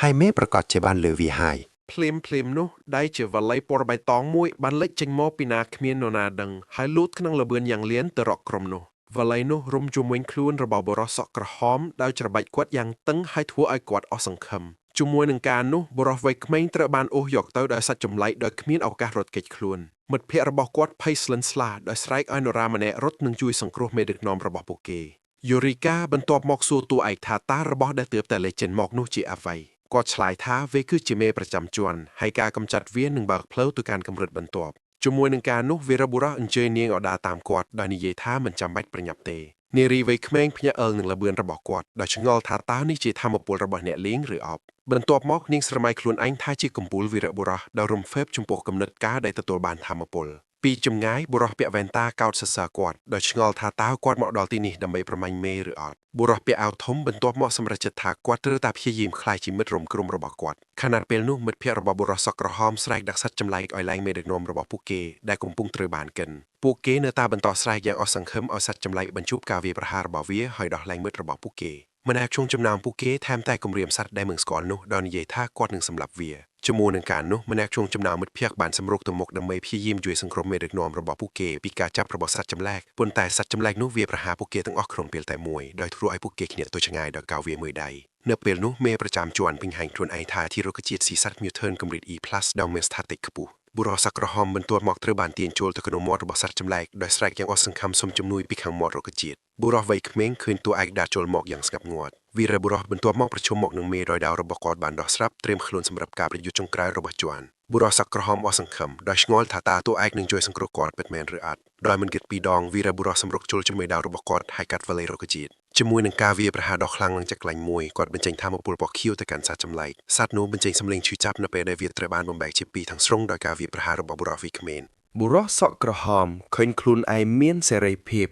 ហើយមេប្រកាសជាបានលើវាហើយ។ ភ្លាមភ្លាមនោះដៃជាវល័យពណ៌បៃតងមួយបានលេចចេញមកពីណាគ្មាននរណាដឹងហើយលូតក្នុងល្បឿនយ៉ាងលឿនទៅរកក្រុមនោះវល័យនោះរុំជុំវិញខ្លួនរបស់បុរសសក់ក្រហមដោយច្របាច់គាត់យ៉ាងតឹងហើយធ្វើឲ្យគាត់អស់សង្ឃឹមជាមួយនឹងការនោះបុរសវ័យក្មេងត្រូវបានអូសយកទៅដោយសាច់ចម្លែកដោយគ្មានឱកាសរត់គេចខ្លួនមិត្តភ័ក្តិរបស់គាត់ភ័យស្លិនស្លាដោយស្រែកឲ្យនរណាម្នាក់រត់និងជួយសង្គ្រោះមេដឹកនាំរបស់ពួកគេយូរីកាបន្ទាប់មកសួរតួឯកថាតើរបស់ដែលទើបតែលេចចេញមកនោះជាអ្វីគាត់ឆ្លើយថាវាគឺជាមេប្រចាំជាន់ហើយការកម្ចាត់វានឹងបើកផ្លូវទៅកាន់កម្រិតបន្ទាប់ជាមួយនឹងការនោះវីរបុរសអញ្ជើញនាងឲ្យដើរតាមគាត់ដោយនិយាយថាមិនចាំបាច់ប្រញាប់ទេនារីវ័យក្មេងភ្ញាក់អើលនឹងល្បឿនរបស់គាត់ដោយឆ្ងល់ថាតើនេះជាធម៌ពលរបស់អ្នកលេងឬអបបន្ទាប់មកនាងស្រមៃខ្លួនឯងថាជាកំពូលវីរបុរសដ៏រំភើបចំពោះគំនិតការដែលទទួលបានធម៌ពលពីចម្ងាយបុរសពាក់វ៉ែនតាកោតសរសើរគាត់ដោយឆ្ងល់ថាតើគាត់មកដល់ទីនេះដើម្បីប្រមាញ់មេឬអត់បុរសពាក់អាវធំបន្ទាប់មកសម្រេចចិត្តថាគាត់ត្រូវតែព្យាយាមក្លាយជាមិត្តរួមក្រុមរបស់គាត់ខណៈពេលនោះមិត្តភ័ក្តិរបស់បុរសសក់ក្រហមស្រែកដាក់សត្វចម្លែកឲ្យឡើងមេដឹកនាំរបស់ពួកគេដែលកំពុងត្រូវបានកិនពួកគេនៅតែបន្តស្រែកយ៉ាងអស់សង្ឃឹមឲ្យសត្វចម្លែកបញ្ឈប់ការវាយប្រហាររបស់វាហើយដោះលែងមិត្តរបស់ពួកគេម្នាក់ក្នុងចំណោមពួកគេថែមតែគំរាមសត្វដែលមិនស្គាល់នោះដោយនិយាយថាគាត់នឹងសម្លាប់វាជាមួយនឹងការនោះម្នាក់ក្នុងចំណោមមិត្តភ័ក្តិបានសម្រុកទៅមុខដើម្បីព្យាយាមជួយសង្គ្រោះមេដឹកនាំរបស់ពួកគេពីការចាប់របស់សត្វចម្លែកប៉ុន្តែសត្វចម្លែកនោះវាប្រហារពួកគេទាំងអស់ក្នុងពេលតែមួយដោយធ្វើឲ្យពួកគេគ្នាទៅឆ្ងាយដោយកៅវាមួយដៃនៅពេលនោះមេប្រចាំជាន់បង្ហាញខ្លួនឯងថាទីរុក្ខជាតិស៊ីសត្វ Mutant កម្រិត E+ ដោយមានស្ថាតិកខ្ពស់បុរសសក់ក្រហមបន្ទាប់មកត្រូវបានទាញចូលទៅក្នុងមាត់របស់សត្វចម្លែកដោយស្រែកយ៉ាងអស់សង្ឃឹមសុំជំនួយពីខាងមាត់រុក្ខជាតិបុរសវ័យក្មេងឃើញតួឯកដើរចូលមកយ៉ាងស្ងប់ស្ងាត់វីរបុរសបន្ទាប់មកប្រជុំមកនឹងមេរយដាវរបស់គាត់បានដោះស្រាប់ត្រៀមខ្លួនសម្រាប់ការប្រយុទ្ធចុងក្រោយរបស់ជាន់បុរសសក់ក្រហមអស់សង្ឃឹមដោយឆ្ងល់ថាតើតួឯកនឹងជួយសង្គ្រោះគាត់ពិតមែនឬអត់ដោយមិនគិតពីរដងវីរបុរសសម្រុកចូលជាមួយដាវរបស់គាត់ហើយកាត់វល័យរុក្ខជាតិជាមួយនឹងការវាយប្រហារដ៏ខ្លាំងនឹងចក្លាញ់មួយគាត់បញ្ចេញធម៌ពលពណ៌ខៀវទៅកាន់សត្វចម្លែកសត្វនោះបញ្ចេញសម្លេងឈឺចាប់នៅពេលដែលវាត្រូវបានបំបែកជាពីរទាំងស្រុងដោយការវាយប្រហាររបស់បុរសវ័យក្មេង បុរសសក់ក្រហមឃើញខ្លួនឯងមានសេរីភាព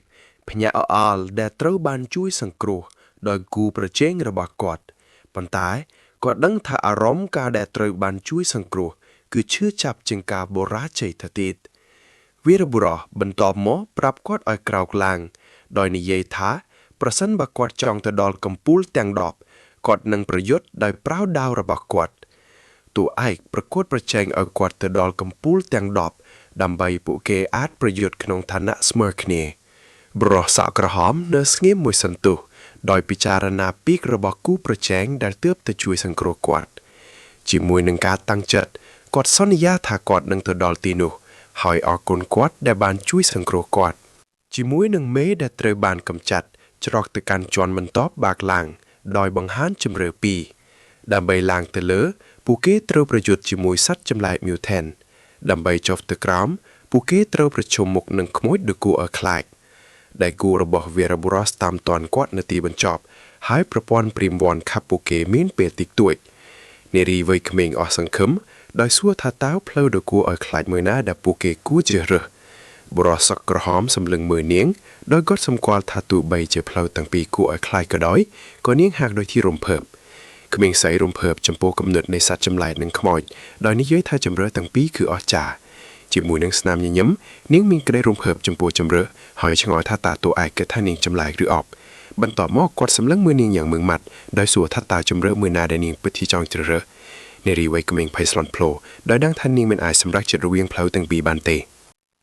ភ្ញាក់អអល់ដែលត្រូវបានជួយសង្គ្រោះដោយគូប្រជែងរបស់គាត់ប៉ុន្តែគាត់ដឹងថាអារម្មណ៍ការដែលត្រូវបានជួយសង្គ្រោះគឺឈឺចាប់ជាងការបរាជ័យទៅទៀតវីរបុរសបន្ទាប់មកប្រាប់គាត់ឲ្យក្រោកឡើងដោយនិយាយថាប្រសិនបើគាត់ចង់ទៅដល់កំពូលទាំង10គាត់នឹងប្រយុទ្ធដោយប្រើដាវរបស់គាត់តួឯកប្រកួតប្រជែងឲ្យគាត់ទៅដល់កំពូលទាំង10ដើម្បីពួកគេអាចប្រយុទ្ធក្នុងឋានៈស្មើគ្នាប្រុសសក់ក្រហមនៅស្ងៀមមួយសន្ទុះដោយពិចារណាពីរបស់គូប្រជែងដែលទើបទៅជួយសង្គ្រោះគាត់ជាមួយនឹងការតាំងចិត្តគាត់សន្យាថាគាត់នឹងទៅដល់ទីនោះហើយអរគុណគាត់ដែលបានជួយសង្គ្រោះគាត់ជាមួយនឹងមេដែលត្រូវបានកម្ចាត់ច្រកទៅកាន់ជាន់បន្ទាប់បាក់ឡើងដោយបង្ហាញជំរឿពីរដើម្បីឡើងទៅលើពួកគេត្រូវប្រយុទ្ធជាមួយសត្វចម្លែក Mutant ដើម្បីចុះទៅក្រោមពួកគេត្រូវប្រឈមមុខនឹងខ្មោចដ៏គួរឲ្យខ្លាចដែលគូរបស់វីរបុរសតាមទាន់គាត់នៅទីបញ្ចប់ហើយប្រព័ន្ធព្រីមវ៉នខាប់ពួកគេមានពេលតិចតួចនារីវ័យក្មេងអស់សង្ឃឹមដោយសួរថាតើផ្លូវដ៏គួរឲ្យខ្លាចមួយណាដែលពួកគេគួរជ្រើសរើសបុរសសក់ក្រហមសម្លឹងមើលនាងដោយគាត់សម្គាល់ថាទោះបីជាផ្លូវទាំងពីរគួរឲ្យខ្លាចក៏ដោយក៏នាងហាក់ដូចជារំភើបក្មេងស្រីរំភើបចំពោះគំនិតនៃសត្វចម្លែកនិងខ្មោចដោយនិយាយថាជម្រើសទាំងពីរគឺអស្ចារ្យជាមួយនឹងស្នាមញញឹមនាងមានក្តីរំភើបចំពោះជម្រើសហើយឆ្ងល់ថាតើតួឯកគិតថានាងចម្លែកឬអបបន្ទាប់មកគាត់សម្លឹងមើលនាងយ៉ាងម៉ឺងម៉ាត់ដោយសួរថាតើជម្រើសមួយណាដែលនាងពិតជាចង់ជ្រើសរើសនារីវ័យក្មេងភ័យស្លន់ភ្លោដោយដឹងថានាងមិនអាចសម្រេចចិត្តរវាងផ្លូវទាំងពីរបានទេ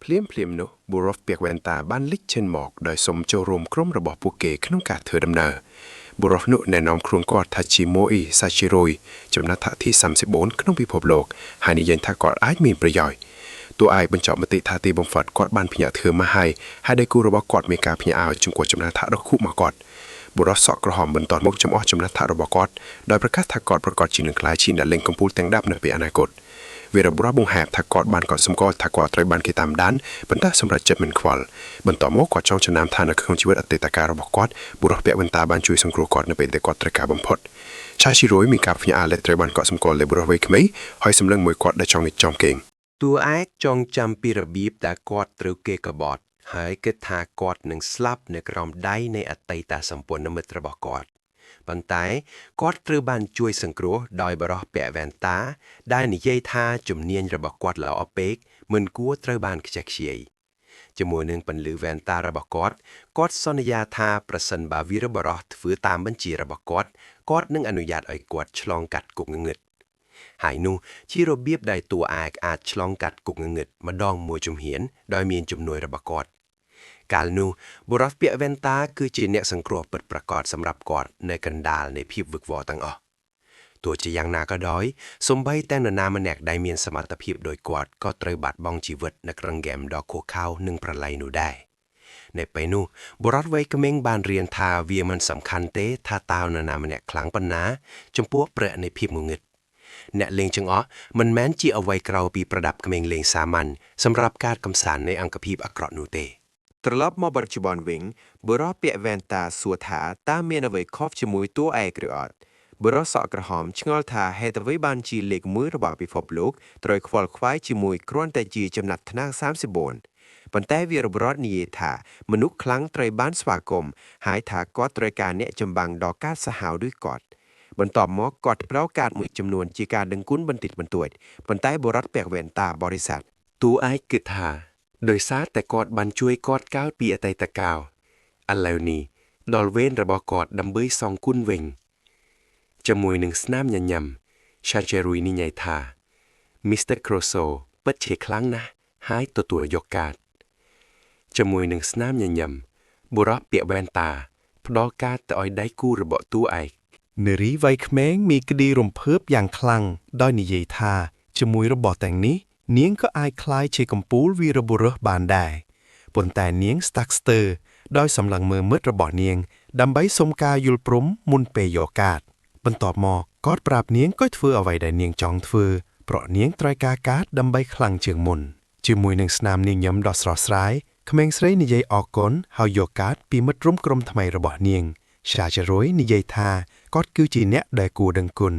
ភ្លាមភ្លាមនោះបុរសពាក់វ៉ែនតាបានលេចចេញមកដោយសុំចូលរួមក្រុមរបស់ពួកគេក្នុងការធ្វើដំណើរបុរសនោះណែនាំខ្លួនគាត់ថាជាម៉ូអ៊ីសាជីរ៉ុយចំណាត់ថ្នាក់ទី34ក្នុងពិភពលោកហើយនិយាយថាគាត់អាចមានប្រយោជន៍តួឯកបញ្ចប់មតិថាទីបំផុតគាត់បានភ្ញាក់ធ្វើមកហើយហើយដៃគូរបស់គាត់មានការភ្ញាក់ឲ្យចំពោះចំណាត់ថ្នាក់ដ៏ខុសមកគាត់បុរសសក់ក្រហមបន្តមកចំអស់ចំណាត់ថ្នាក់របស់គាត់ដោយប្រកាសថាគាត់ប្រកាសជានឹងក្លាយជាអ្នកលេងកំពូលទាំង10នៅពេលអនាគតវីរបុរសបង្ហាញថាគាត់បានកត់សម្គាល់ថាគាត់ត្រូវបានគេតាមដានប៉ុន្តែសម្រាប់ចិត្តមិនខ្វល់បន្តមកគាត់ចង់ចំណាំថានៅក្នុងជីវិតអតីតកាលរបស់គាត់បុរសពាក់វ៉ែនតាបានជួយសង្គ្រោះគាត់នៅពេលដែលគាត់ត្រូវការបំផុតឆាស៊ីរយមានការភ្ញាក់ផ្អើលត្រូវបានកត់សម្គាល់លើបុរសវ័យក្មេងហើយសម្លឹងមួយគាត់ដែលចង់និចំគេង តួឯកចងចាំពីរបៀបដែលគាត់ត្រូវគេក្បត់ហើយគិតថាគាត់នឹងស្លាប់នៅក្រោមដៃនៃអតីតសម្ព័ន្ធមិត្តរបស់គាត់ប៉ុន្តែគាត់ត្រូវបានជួយសង្គ្រោះដោយបុរសពាក់វ៉ែនតាដែលនិយាយថាជំនាញរបស់គាត់ល្អពេកមិនគួរត្រូវបានខ្ជះខ្ជាយជាមួយនឹងពន្លឺវ៉ែនតារបស់គាត់គាត់សន្យាថាប្រសិនបើវីរបុរសធ្វើតាមបញ្ជារបស់គាត់គាត់នឹងអនុញ្ញាតឲ្យគាត់ឆ្លងកាត់គុកងងឹត។ ហើយនោះជារបៀបដែលតួឯកអាចឆ្លងកាត់គុកងងឹតម្ដងមួយជំហានដោយមានជំនួយរបស់គាត់ កាលនោះបុរសពាក់វ៉ែនតាគឺជាអ្នកសង្គ្រោះពិតប្រាកដសម្រាប់គាត់នៅកណ្ដាលនៃភាពវឹកវរទាំងអស់ទោះជាយ៉ាងណាក៏ដោយសូម្បីតែនរណាម្នាក់ដែលមានសមត្ថភាពដូចគាត់ក៏ត្រូវបាត់បង់ជីវិតនៅក្នុងហ្គេមដ៏ឃោរឃៅនិងប្រល័យនោះដែរនៅពេលនោះបុរសវ័យក្មេងបានរៀនថាវាមិនសំខាន់ទេថាតើនរណាម្នាក់ខ្លាំងប៉ុណ្ណាចំពោះព្រះនៃភាពងងឹតអ្នកលេងទាំងអស់មិនមែនជាអ្វីក្រៅពីប្រដាប់ក្មេងលេងសាមញ្ញសម្រាប់ការកំសាន្តនៃអង្គភាពអាក្រក់នោះទេ ត្រឡប់មកបច្ចុប្បន្នវិញបុរសពាក់វ៉ែនតាសួរថាតើមានអ្វីខុសជាមួយតួឯកឬអត់បុរសសក់ក្រហមឆ្ងល់ថាហេតុអ្វីបានជាលេខ1របស់ពិភពលោកត្រូវខ្វល់ខ្វាយជាមួយគ្រាន់តែជាចំណាត់ថ្នាក់34ប៉ុន្តែវីរបុរសនិយាយថាមនុស្សខ្លាំងត្រូវបានស្វាគមន៍ហើយថាគាត់ត្រូវការអ្នកចម្បាំងដ៏កាចសាហាវដូចគាត់បន្ទាប់មកគាត់ប្រោកាតមួយចំនួនជាការដឹងគុណបន្តិចបន្តួចប៉ុន្តែបុរសពាក់វ៉ែនតាបរិស័ទ តួឯកគិតថាដោយសារតែគាត់បានជួយគាត់កាលពីអតីតកាលឥឡូវនេះដល់វេនរបស់គាត់ដើម្បីសងគុណវិញជាមួយនឹងស្នាមញញឹមឆាជេរុយនិយាយថា Mr. Crosso ពិតជាខ្លាំងណាស់ហើយទទួលយកកាតជាមួយនឹងស្នាមញញឹមបុរសពាក់វ៉ែនតាផ្ដល់កាតទៅឲ្យដៃគូរបស់តួឯក នារីវ័យក្មេងមានក្តីរំភើបយ៉ាងខ្លាំងដោយនិយាយថាជាមួយរបស់ទាំងនេះនាងក៏អាចក្លាយជាកំពូលវីរបុរសបានដែរប៉ុន្តែនាងស្តាក់ស្ទើរដោយសម្លឹងមើលមិត្តរបស់នាង ដើម្បីសុំការយល់ព្រមមុនពេលយកកាតបន្ទាប់មកគាត់ប្រាប់នាងក៏ធ្វើអ្វីដែលនាងចង់ធ្វើព្រោះនាងត្រូវការកាតដើម្បីខ្លាំងជាងមុនជាមួយនឹងស្នាមនាងញឹមដ៏ស្រស់ស្រាយក្មេងស្រីនិយាយអរគុណហើយយកកាតពីមិត្តរួមក្រុមថ្មីរបស់នាង សាចារុយនិយាយថាគាត់គឺជាអ្នកដែលគួរដឹងគុណ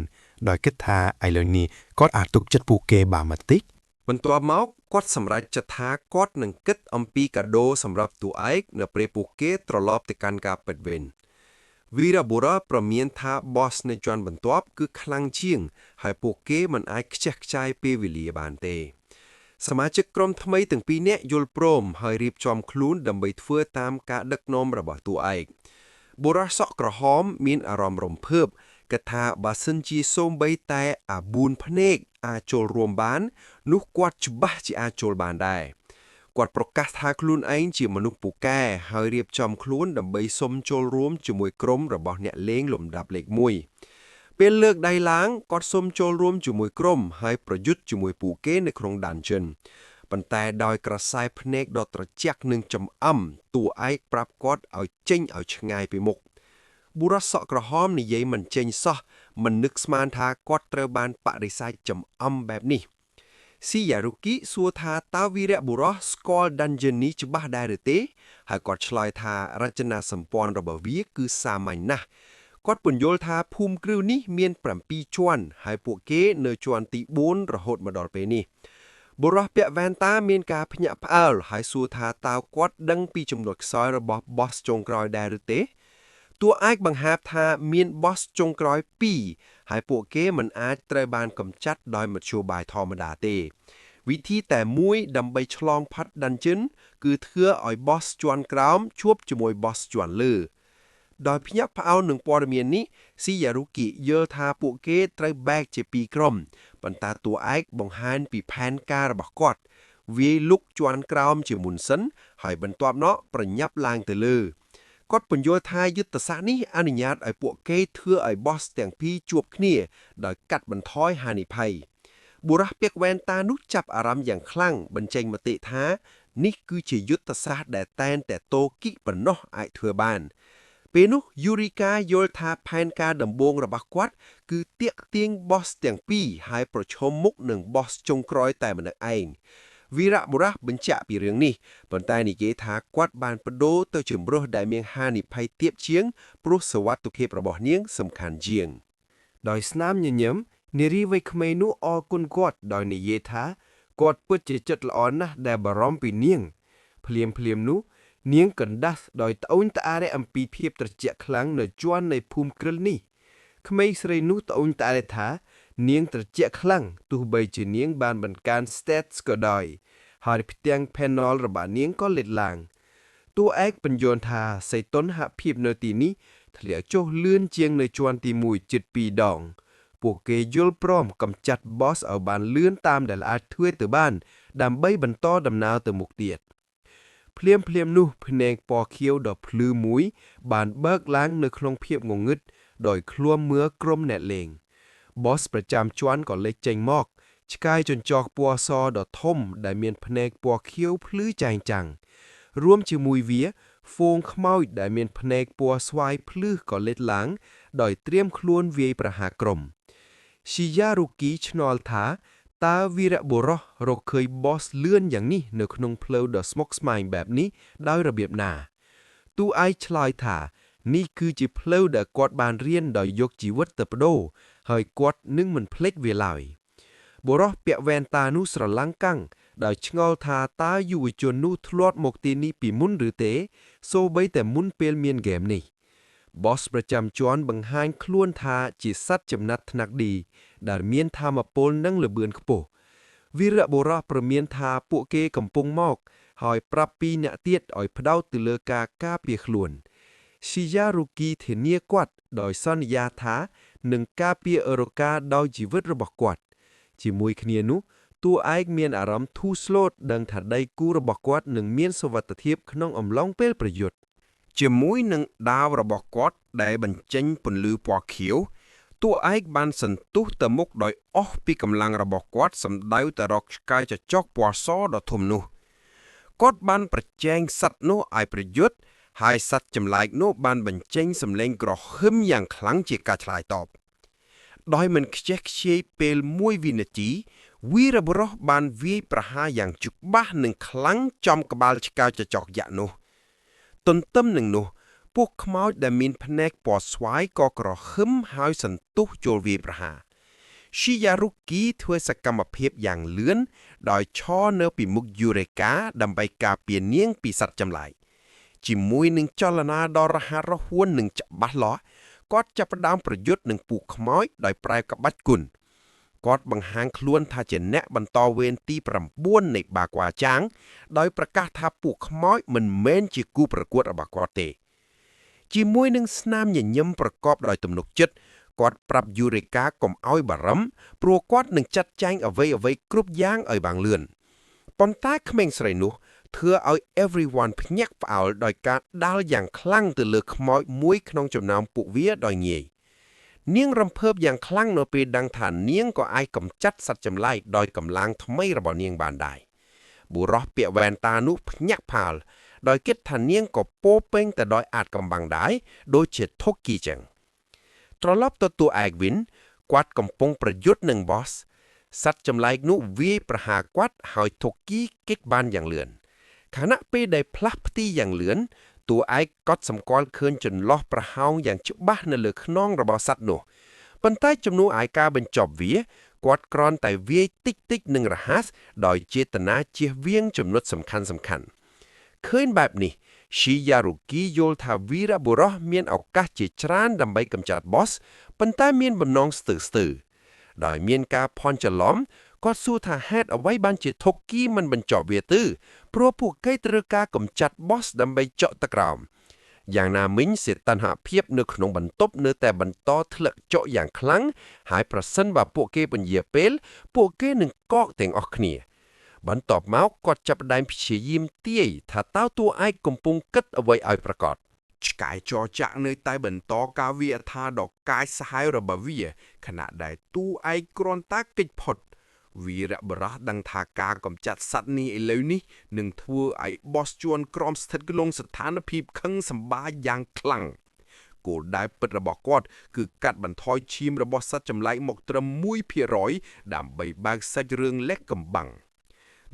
ដោយគិតថាឥឡូវនេះគាត់អាចទុកចិត្តពួកគេបានបន្តិច បន្ទាប់មកគាត់សម្រេចចិត្តថាគាត់នឹងគិតអំពីកាដូសម្រាប់តួឯកនៅពេលពួកគេត្រឡប់ទៅកាន់ការពិតវិញវីរ៉ាបូរ៉ាប្រមានថា boss នៅជាន់បន្ទាប់គឺខ្លាំងជាង ហើយពួកគេមិនអាចខ្ជះខ្ចាយពេលវេលាបានទេ សមាជិកក្រុមថ្មីទាំងពីរនាក់យល់ព្រមហើយរៀបចំខ្លួនដើម្បីធ្វើតាមការដឹកនាំរបស់តួឯកបុរសសក់ក្រហមមានអារម្មណ៍រំភើបគិតថាបើសិនជាសូម្បីតែអាបួនភ្នែកអាចចូលរួមបាន នោះគាត់ច្បាស់ជាអាចចូលបានដែរគាត់ប្រកាសថាខ្លួនឯងជាមនុស្សពូកែហើយរៀបចំខ្លួនដើម្បីសុំចូលរួមជាមួយក្រុមរបស់អ្នកលេងលំដាប់លេខ1ពេលលើកដៃឡើងគាត់សុំចូលរួមជាមួយក្រុមហើយប្រយុទ្ធជាមួយពួកគេនៅក្នុង dungeon ប៉ុន្តែដោយក្រសែភ្នែកដ៏ត្រជាក់និងចំអឹមតួឯកប្រាប់គាត់ឲ្យចេញឲ្យឆ្ងាយពីមុខបុរសសក់ក្រហមនិយាយមិនចេញសោះមិននឹកស្មានថាគាត់ត្រូវបានបរិស័ទចំអឹមបែបនេះស៊ីយ៉ារុគីសួរថាតើវីរៈបុរសស្គាល់ dungeon នេះច្បាស់ដែរឬទេហើយគាត់ឆ្លើយថារចនាសម្ព័ន្ធរបស់វាគឺសាមញ្ញណាស់គាត់ពន្យល់ថាភូមិគ្រឹះនេះមាន7ជាន់ហើយពួកគេនៅជាន់ទី4រហូតមកដល់ពេលនេះបុរសពាក់វ៉ែនតាមានការភ្ញាក់ផ្អើលហើយសួរថាតើគាត់ដឹងពីចំណុចខ្សោយរបស់ boss ចុងក្រោយដែរឬទេតួឯកបង្ហាប់ថាមាន boss ចុងក្រោយ2ហើយពួកគេមិនអាចត្រូវបានកម្ចាត់ដោយមធ្យោបាយធម្មតាទេ វិធីតែមួយដើម្បីឆ្លងផាត់ dungeon គឺធ្វើឲ្យ boss ជាន់ក្រោមជួបជាមួយ boss ជាន់លើដោយភ្ញាក់ផ្អើលនឹងព័ត៌មាននេះស៊ីយ៉ារុគីយល់ថាពួកគេត្រូវបែកជាពីរក្រុមប៉ុន្តែតួឯកបង្ហាញពីផែនការរបស់គាត់វាយលុកជាន់ក្រោមជាមុនសិន ហើយបន្ទាប់នោះប្រញាប់ឡើងទៅលើគាត់ពន្យល់ថាយុទ្ធសាស្ត្រនេះអនុញ្ញាតឲ្យពួកគេធ្វើឲ្យ boss ទាំងពីរជួបគ្នាដោយកាត់បន្ថយហានិភ័យបុរសពាក់វ៉ែនតានោះចាប់អារម្មណ៍យ៉ាងខ្លាំងបញ្ចេញមតិថានេះគឺជាយុទ្ធសាស្ត្រដែលតែនតែតូគីប៉ុណ្ណោះអាចធ្វើបាន ពេលនោះយូរីកាយល់ថាផែនការដំបូងរបស់គាត់គឺទាក់ទាញ boss ទាំងពីរហើយប្រឈមមុខនឹង boss ចុងក្រោយតែម្នាក់ឯងវីរៈបុរសបញ្ជាក់ពីរឿងនេះប៉ុន្តែនិយាយថាគាត់បានបដូរទៅជម្រើសដែលមានហានិភ័យទាបជាងព្រោះសុវត្ថិភាពរបស់នាងសំខាន់ជាង ដោយស្នាមញញឹមនារីវ័យក្មេងនោះអរគុណគាត់ដោយនិយាយថាគាត់ពិតជាចិត្តល្អណាស់ដែលបារម្ភពីនាង ភ្លាមភ្លាមនោះនាងកណ្ដាស់ដោយត្អូញត្អែរអំពីភាពត្រជាក់ខ្លាំងនៅជាន់នៃភូមិគ្រិលនេះក្មេងស្រីនោះត្អូញត្អែរថា នាងត្រជាក់ខ្លាំងទោះបីជានាងបានបង្កើន stats ក៏ដោយហើយផ្ទាំង panel របស់នាងក៏លេចឡើងតួឯកបញ្យល់ថាសីតុណ្ហភាពនៅទីនេះធ្លាក់ចុះលឿនជាងនៅជាន់ទី1ជិត2ដង ពួកគេយល់ព្រមកម្ចាត់ boss ឲ្យបានលឿនតាមដែលអាចធ្វើទៅបាន ដើម្បីបន្តដំណើរទៅមុខទៀតភ្លាមភ្លាមនោះភ្នែកពណ៌ខៀវដ៏ភ្លឺមួយ បានបើកឡើងនៅក្នុងភាពងងឹតដោយឃ្លាំមើលក្រុមអ្នកលេង boss ប្រចាំជាន់ក៏លេចចេញមកឆ្កែចញ្ចក់ពណ៌សដ៏ធំដែលមានភ្នែកពណ៌ខៀវភ្លឺចែងចាំងរួមជាមួយវាហ្វូងខ្មោចដែលមានភ្នែកពណ៌ស្វាយភ្លឺក៏លេចឡើង ដោយត្រៀមខ្លួនវាយប្រហារក្រុមស៊ីយ៉ារុគីឆ្ងល់ថាតើវីរបុរសរកឃើញ boss លឿនយ៉ាងនេះនៅក្នុងផ្លូវដ៏ស្មុគស្មាញបែបនេះដោយរបៀបណាតួឯកឆ្លើយថានេះគឺជាផ្លូវដែលគាត់បានរៀនដោយយកជីវិតទៅប្ដូរហើយគាត់នឹងមិនភ្លេចវាឡើយបុរសពាក់វ៉ែនតានោះស្រឡាំងកាំងដោយឆ្ងល់ថាតើយុវជននោះធ្លាប់មកទីនេះពីមុនឬទេសូម្បីតែមុនពេលមានហ្គេមនេះ boss ប្រចាំជាន់បង្ហាញខ្លួនថាជាសត្វចំណាត់ថ្នាក់ D ដែលមានថាមពលនិងល្បឿនខ្ពស់វីរបុរសព្រមានថាពួកគេកំពុងមក ហើយប្រាប់ពីអ្នកទៀតឲ្យផ្ដោតទៅលើការការពារខ្លួនស៊ីយ៉ារុគីធានាគាត់ដោយសន្យាថានឹងការពារអរកាដោយជីវិតរបស់គាត់ ជាមួយគ្នានោះតួឯកមានអារម្មណ៍ធូរស្លូតដឹងថាដៃគូរបស់គាត់នឹងមានសុវត្ថិភាពក្នុងអំឡុងពេលប្រយុទ្ធ ជាមួយនឹងដាវរបស់គាត់ដែលបញ្ចេញពន្លឺពណ៌ខៀវតួឯកបានសន្ទុះទៅមុខដោយអស់ពីកម្លាំងរបស់គាត់សម្ដៅទៅរកឆ្កែចចកពណ៌សដ៏ធំនោះគាត់បានប្រជែងសត្វនោះឲ្យប្រយុទ្ធហើយសត្វចម្លែកនោះបានបញ្ចេញសម្លេងក្រហឹមយ៉ាងខ្លាំងជាការឆ្លើយតបដោយមិនខ្ជះខ្ជាយពេលមួយវិនាទីវីរបុរសបានវាយប្រហារយ៉ាងច្បាស់និងខ្លាំងចំក្បាលឆ្កែចចកយក្សនោះ ទន្ទឹមនឹងនោះ ពួកខ្មោចដែលមានភ្នែកពណ៌ស្វាយក៏ក្រហឹមហើយសន្ទុះចូលវាយប្រហារស៊ីយ៉ារុគីធ្វើសកម្មភាពយ៉ាងលឿនដោយឈរនៅពីមុខយូរេកាដើម្បីការពារនាងពីសត្វចម្លែកជាមួយនឹងចលនាដ៏រហ័សរហួននិងច្បាស់លាស់គាត់ចាប់ផ្ដើមប្រយុទ្ធនឹងពួកខ្មោចដោយប្រើក្បាច់គុណគាត់បង្ហាញខ្លួនថាជាអ្នកបន្តវេនទី9នៃបាក្វាចាង ដោយប្រកាសថាពួកខ្មោចមិនមែនជាគូប្រកួតរបស់គាត់ទេ ជាមួយនឹងស្នាមញញឹមប្រកបដោយទំនុកចិត្តគាត់ប្រាប់យូរេកាកុំឲ្យបារម្ភព្រោះគាត់នឹងចាត់ចែងអ្វីអ្វីគ្រប់យ៉ាងឲ្យបានលឿនប៉ុន្តែក្មេងស្រីនោះធ្វើឲ្យ everyone ភ្ញាក់ផ្អើលដោយការដាល់យ៉ាងខ្លាំងទៅលើខ្មោចមួយក្នុងចំណោមពួកវាដោយងាយនាងរំភើបយ៉ាងខ្លាំងនៅពេលដឹងថានាងក៏អាចកម្ចាត់សត្វចម្លែកដោយកម្លាំងថ្មីរបស់នាងបានដែរបុរសពាក់វ៉ែនតានោះភ្ញាក់ផ្អើលដោយគិតថានាងក៏ពោពេញទៅដោយអាថ៌កំបាំងដែរដូចជាថុកគីចឹងត្រឡប់ទៅតួឯកវិញគាត់កំពុងប្រយុទ្ធនឹង boss សត្វចម្លែកនោះវាយប្រហារគាត់ហើយថុកគីគេចបានយ៉ាងលឿនខណៈពេលដែលផ្លាស់ផ្ទីយ៉ាងលឿនតួឯកកត់សម្គាល់ឃើញចន្លោះប្រហោងយ៉ាងច្បាស់នៅលើខ្នងរបស់សត្វនោះប៉ុន្តែជំនួសឲ្យការបញ្ចប់វាគាត់គ្រាន់តែវាយតិចតិចនឹងរហ័សដោយចេតនាជៀសវាងចំណុចសំខាន់សំខាន់ឃើញបែបនេះស៊ីយ៉ារុគីយល់ថាវីរបុរសមានឱកាសជាច្រើនដើម្បីកម្ចាត់ boss ប៉ុន្តែមានបំណងស្ទើស្ទើដោយមានការភ័ន្តច្រឡំគាត់សួរថាហេតុអ្វីបានជាថុកគីមិនបញ្ចប់វាទៅព្រោះពួកគេត្រូវការកម្ចាត់ boss ដើម្បីចកទៅក្រោមយ៉ាងណាមិញសីតុណ្ហភាពនៅក្នុងបន្ទប់នៅតែបន្តធ្លាក់ចុះយ៉ាងខ្លាំងហើយប្រសិនបើពួកគេពន្យាពេល ពួកគេនឹងកកទាំងអស់គ្នា បន្ទាប់មកគាត់ចាប់ផ្ដើមព្យាយាមទាយថាតើតួឯកកំពុងគិតអ្វីឲ្យប្រាកដ ឆ្កែចរចាក់នៅតែបន្តការវាយថាដ៏កាចសាហាវរបស់វាខណៈដែលតួឯកគ្រាន់តែគេចផុតវីរបុរសដឹងថាការកម្ចាត់សត្វនេះឥឡូវនេះនឹងធ្វើឲ្យ boss ជួនក្រមស្ថិតក្នុងស្ថានភាពខឹងសម្បាយ៉ាងខ្លាំងគោលដៅពិតរបស់គាត់គឺកាត់បន្ថយឈាមរបស់សត្វចម្លែកមកត្រឹម1%ដើម្បីបើកសាច់រឿងលេខកំបាំង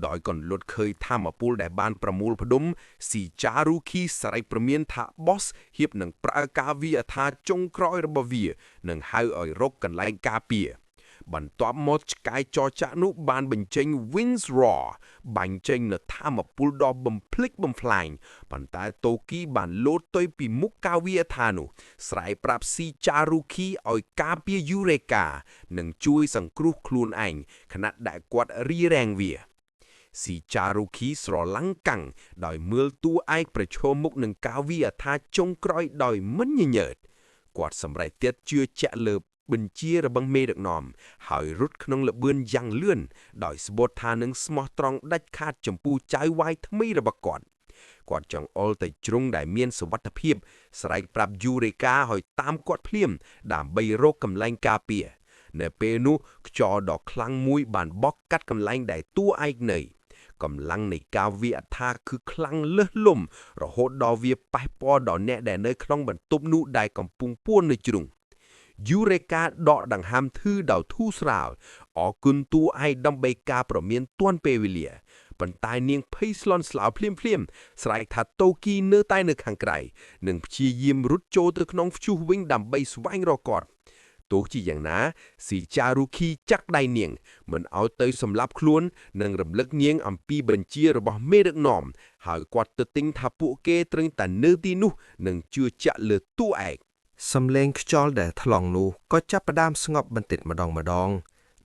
ដោយកន្លត់ឃើញថាមពលដែលបានប្រមូលផ្ដុំស៊ីចារូគីសរិយព្រមានថា boss ហៀបនឹងប្រើការវាអថាចុងក្រោយរបស់វានិងហៅឲ្យរកកន្លែងការពារបន្ទាប់មកឆ្កែចរចាក់នោះបានបញ្ចេញ Wings Raw បាញ់ចេញនូវថាមពលដ៏បំភ្លេចបំផ្លាញប៉ុន្តែតូគីបានលោតទៅពីមុខកាវាថានោះស្រែកប្រាប់ស៊ីចារូគីឲ្យការពារយូរេកានិងជួយសង្គ្រោះខ្លួនឯងខណៈដែលគាត់រីរែងវាស៊ីចារូគីស្រឡាំងកាំងដោយមើលតួឯកប្រឈមមុខនឹងកាវីអថាចុងក្រោយដោយមិនញញើតគាត់សម្រេចទៀតជឿជាក់លើ បញ្ជារបស់មេដឹកនាំហើយរត់ក្នុងល្បឿនយ៉ាងលឿនដោយស្បូតថានឹងស្មោះត្រង់ដាច់ខាតចំពោះចៅហ្វាយថ្មីរបស់គាត់គាត់ចង្អុលទៅជ្រុងដែលមានសុវត្ថិភាពស្រែកប្រាប់យូរេកាឲ្យតាមគាត់ភ្លាមដើម្បីរកកន្លែងការពារនៅពេលនោះខ្យល់ដ៏ខ្លាំងមួយបានបក់កាត់កន្លែងដែលតួឯកនៅកម្លាំងនៃការវាយអត្ថាគឺខ្លាំងលើសលំរហូតដល់វាប៉ះពាល់ដល់អ្នកដែលនៅក្នុងបន្ទប់នោះដែលកំពុងពួននៅជ្រុងយូរេកាដកដង្ហើមធឺដោយធូរស្រាលអរគុណតួឯកដើម្បីការប្រមានទាន់ពេលវេលាប៉ុន្តែនាងភ័យស្លន់ស្លោភ្លាមភ្លាមស្រែកថាតូគីនៅតែនៅខាងក្រៅនិងព្យាយាមរត់ចូលទៅក្នុងព្យុះវិញដើម្បីស្វែងរកគាត់ទោះជាយ៉ាងណាស៊ីចារូគីចាក់ដៃនាងមិនឲ្យទៅសម្លាប់ខ្លួននិងរំលឹកនាងអំពីបញ្ជារបស់មេដឹកនាំហើយគាត់ទៅទិញថាពួកគេត្រូវតែនៅទីនោះនិងជឿជាក់លើតួឯក សំឡេងខ្យល់ដែលថ្លង់នោះក៏ចាប់ផ្ដើមស្ងប់បន្តិចម្ដងម្ដង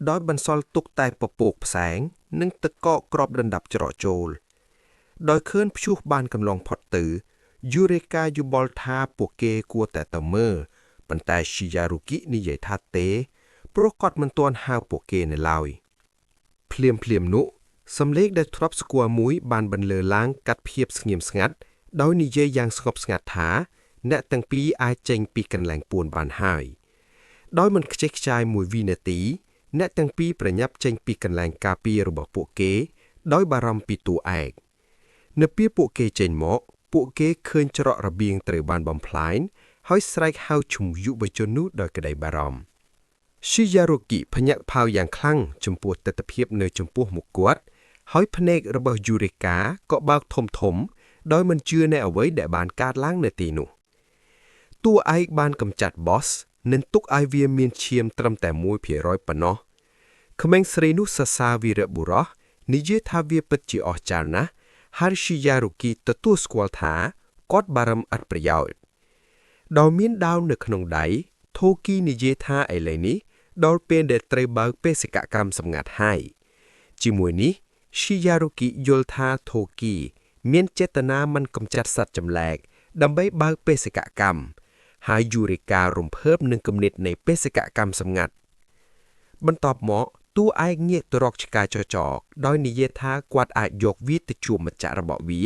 ដោយបន្សល់ទុកតែពពកផ្សែងនិងទឹកកកគ្របដណ្ដប់ច្រកចូល ដោយឃើញព្យុះបានកន្លងផុតទៅយូរេកាយោបល់ថាពួកគេគួរតែទៅមើលប៉ុន្តែស៊ីយ៉ារុគីនិយាយថាទេ ព្រោះគាត់មិនទាន់ហៅពួកគេនៅឡើយភ្លាមភ្លាមនោះសំឡេងដែលធ្លាប់ស្គាល់មួយបានបន្លឺឡើងកាត់ភាពស្ងៀមស្ងាត់ដោយនិយាយយ៉ាងស្ងប់ស្ងាត់ថា អ្នកទាំងពីរអាចចេញពីកន្លែងពួនបានហើយ ដោយមិនខ្ជិះខ្ចាយមួយវិនាទី អ្នកទាំងពីរប្រញាប់ចេញពីកន្លែងការពាររបស់ពួកគេ ដោយបារម្ភពីតួឯកនៅពេលពួកគេចេញមក ពួកគេឃើញច្រករបៀងត្រូវបានបំផ្លាញហើយស្រែកហៅឈ្មោះយុវជននោះដោយក្តីបារម្ភស៊ីយ៉ារុគីភ្ញាក់ផ្អើលយ៉ាងខ្លាំងចំពោះទិដ្ឋភាពនៅចំពោះមុខគាត់ ហើយភ្នែករបស់យូរេកាក៏បើកធំធំដោយមិនជឿនៅអ្វីដែលបានកើតឡើងនៅទីនោះ តួឯកបានកម្ចាត់ boss និងទុកឲ្យវាមានឈាមត្រឹមតែ1%ប៉ុណ្ណោះក្មេងស្រីនោះសរសើរវីរបុរសនិយាយថាវាពិតជាអស្ចារ្យណាស់ហើយស៊ីយ៉ារុគីទទួលស្គាល់ថាគាត់បារម្ភឥតប្រយោជន៍ដោយមានដាវនៅក្នុងដៃថូគីនិយាយថាឥឡូវនេះដល់ពេលដែលត្រូវបើកបេសកកម្មសម្ងាត់ហើយជាមួយនេះស៊ីយ៉ារុគីយល់ថាថូគីមានចេតនាមិនកម្ចាត់សត្វចម្លែកដើម្បីបើកបេសកកម្មហើយយូរេការំភើបនឹងគំនិតនៃបេសកកម្មសម្ងាត់បន្ទាប់មកតួឯកងាកទៅរកឆ្កែចចកដោយនិយាយថាគាត់អាចយកវាទៅជួបម្ចាស់របស់វា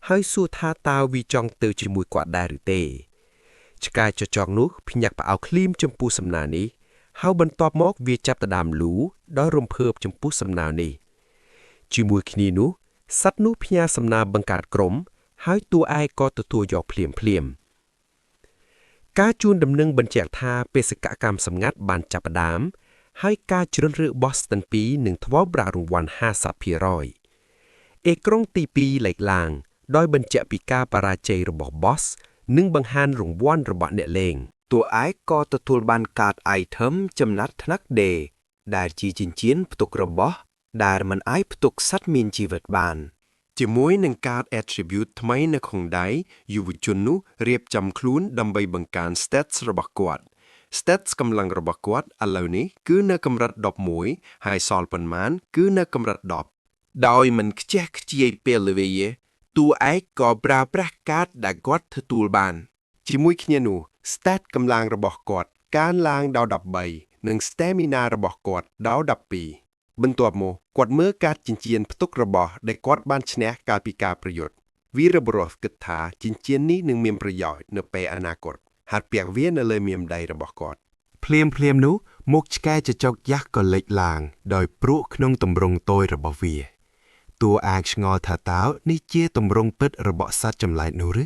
ហើយសួរថាតើវាចង់ទៅជាមួយគាត់ដែរឬទេឆ្កែចចកនោះភ្ញាក់ផ្អើលឃ្លីមចំពោះសំណើនេះហើយបន្ទាប់មកវាចាប់ផ្ដើមលូដោយរំភើបចំពោះសំណើនេះជាមួយគ្នានោះសត្វនោះផ្ញើសំណើបង្កើតក្រុម ហើយតួឯកក៏ទទួលយកភ្លាមភ្លាមៗការជូនដំណឹងបញ្ជាក់ថាបេសកកម្មសម្ងាត់បានចាប់ផ្ដើមហើយការជ្រើសរើស boss ទាំងពីរនឹងធ្វើប្រាក់រង្វាន់50%អេក្រង់ទី2លេខឡើង ដោយបញ្ជាក់ពីការបរាជ័យរបស់ boss និងបង្ហាញរង្វាន់របស់អ្នកលេង តួឯកក៏ទទួលបានកាត item ចំណាត់ថ្នាក់ D ដែលជាចិញ្ចៀនផ្ទុករបស់ ដែលមិនអាចផ្ទុកសត្វមានជីវិតបាន ជាមួយនឹងកាត attribute ថ្មីនៅក្នុងដៃយុវជននោះរៀបចំខ្លួនដើម្បីបង្កើន stats របស់គាត់ stats កម្លាំងរបស់គាត់ឥឡូវនេះគឺនៅកម្រិត11ហើយសល់ប៉ុន្មានគឺនៅកម្រិត10 ដោយមិនខ្ជះខ្ជាយពេលវេលាតួឯកក៏ប្រើប្រាស់កាតដែលគាត់ទទួលបាន ជាមួយគ្នានោះ stat កម្លាំងរបស់គាត់កើនឡើងដល់13និង stamina របស់គាត់ដល់12បន្ទាប់មកគាត់មើលកាតចិញ្ចៀនផ្ទុករបស់ដែលគាត់បានឈ្នះកាលពីការប្រយុទ្ធវីរបុរសគិតថាចិញ្ចៀននេះនឹងមានប្រយោជន៍នៅពេលអនាគតហាត់ពាក់វានៅលើមៀមដៃរបស់គាត់ ភ្លាមភ្លាមនោះមុខឆ្កែចចកយ៉ាស់ក៏លេចឡើង ដោយព្រួកក្នុងទម្រង់តូចរបស់វាតួអាកឆ្ងល់ថាតើនេះជាទម្រង់ពិតរបស់សត្វចម្លែកនោះឬ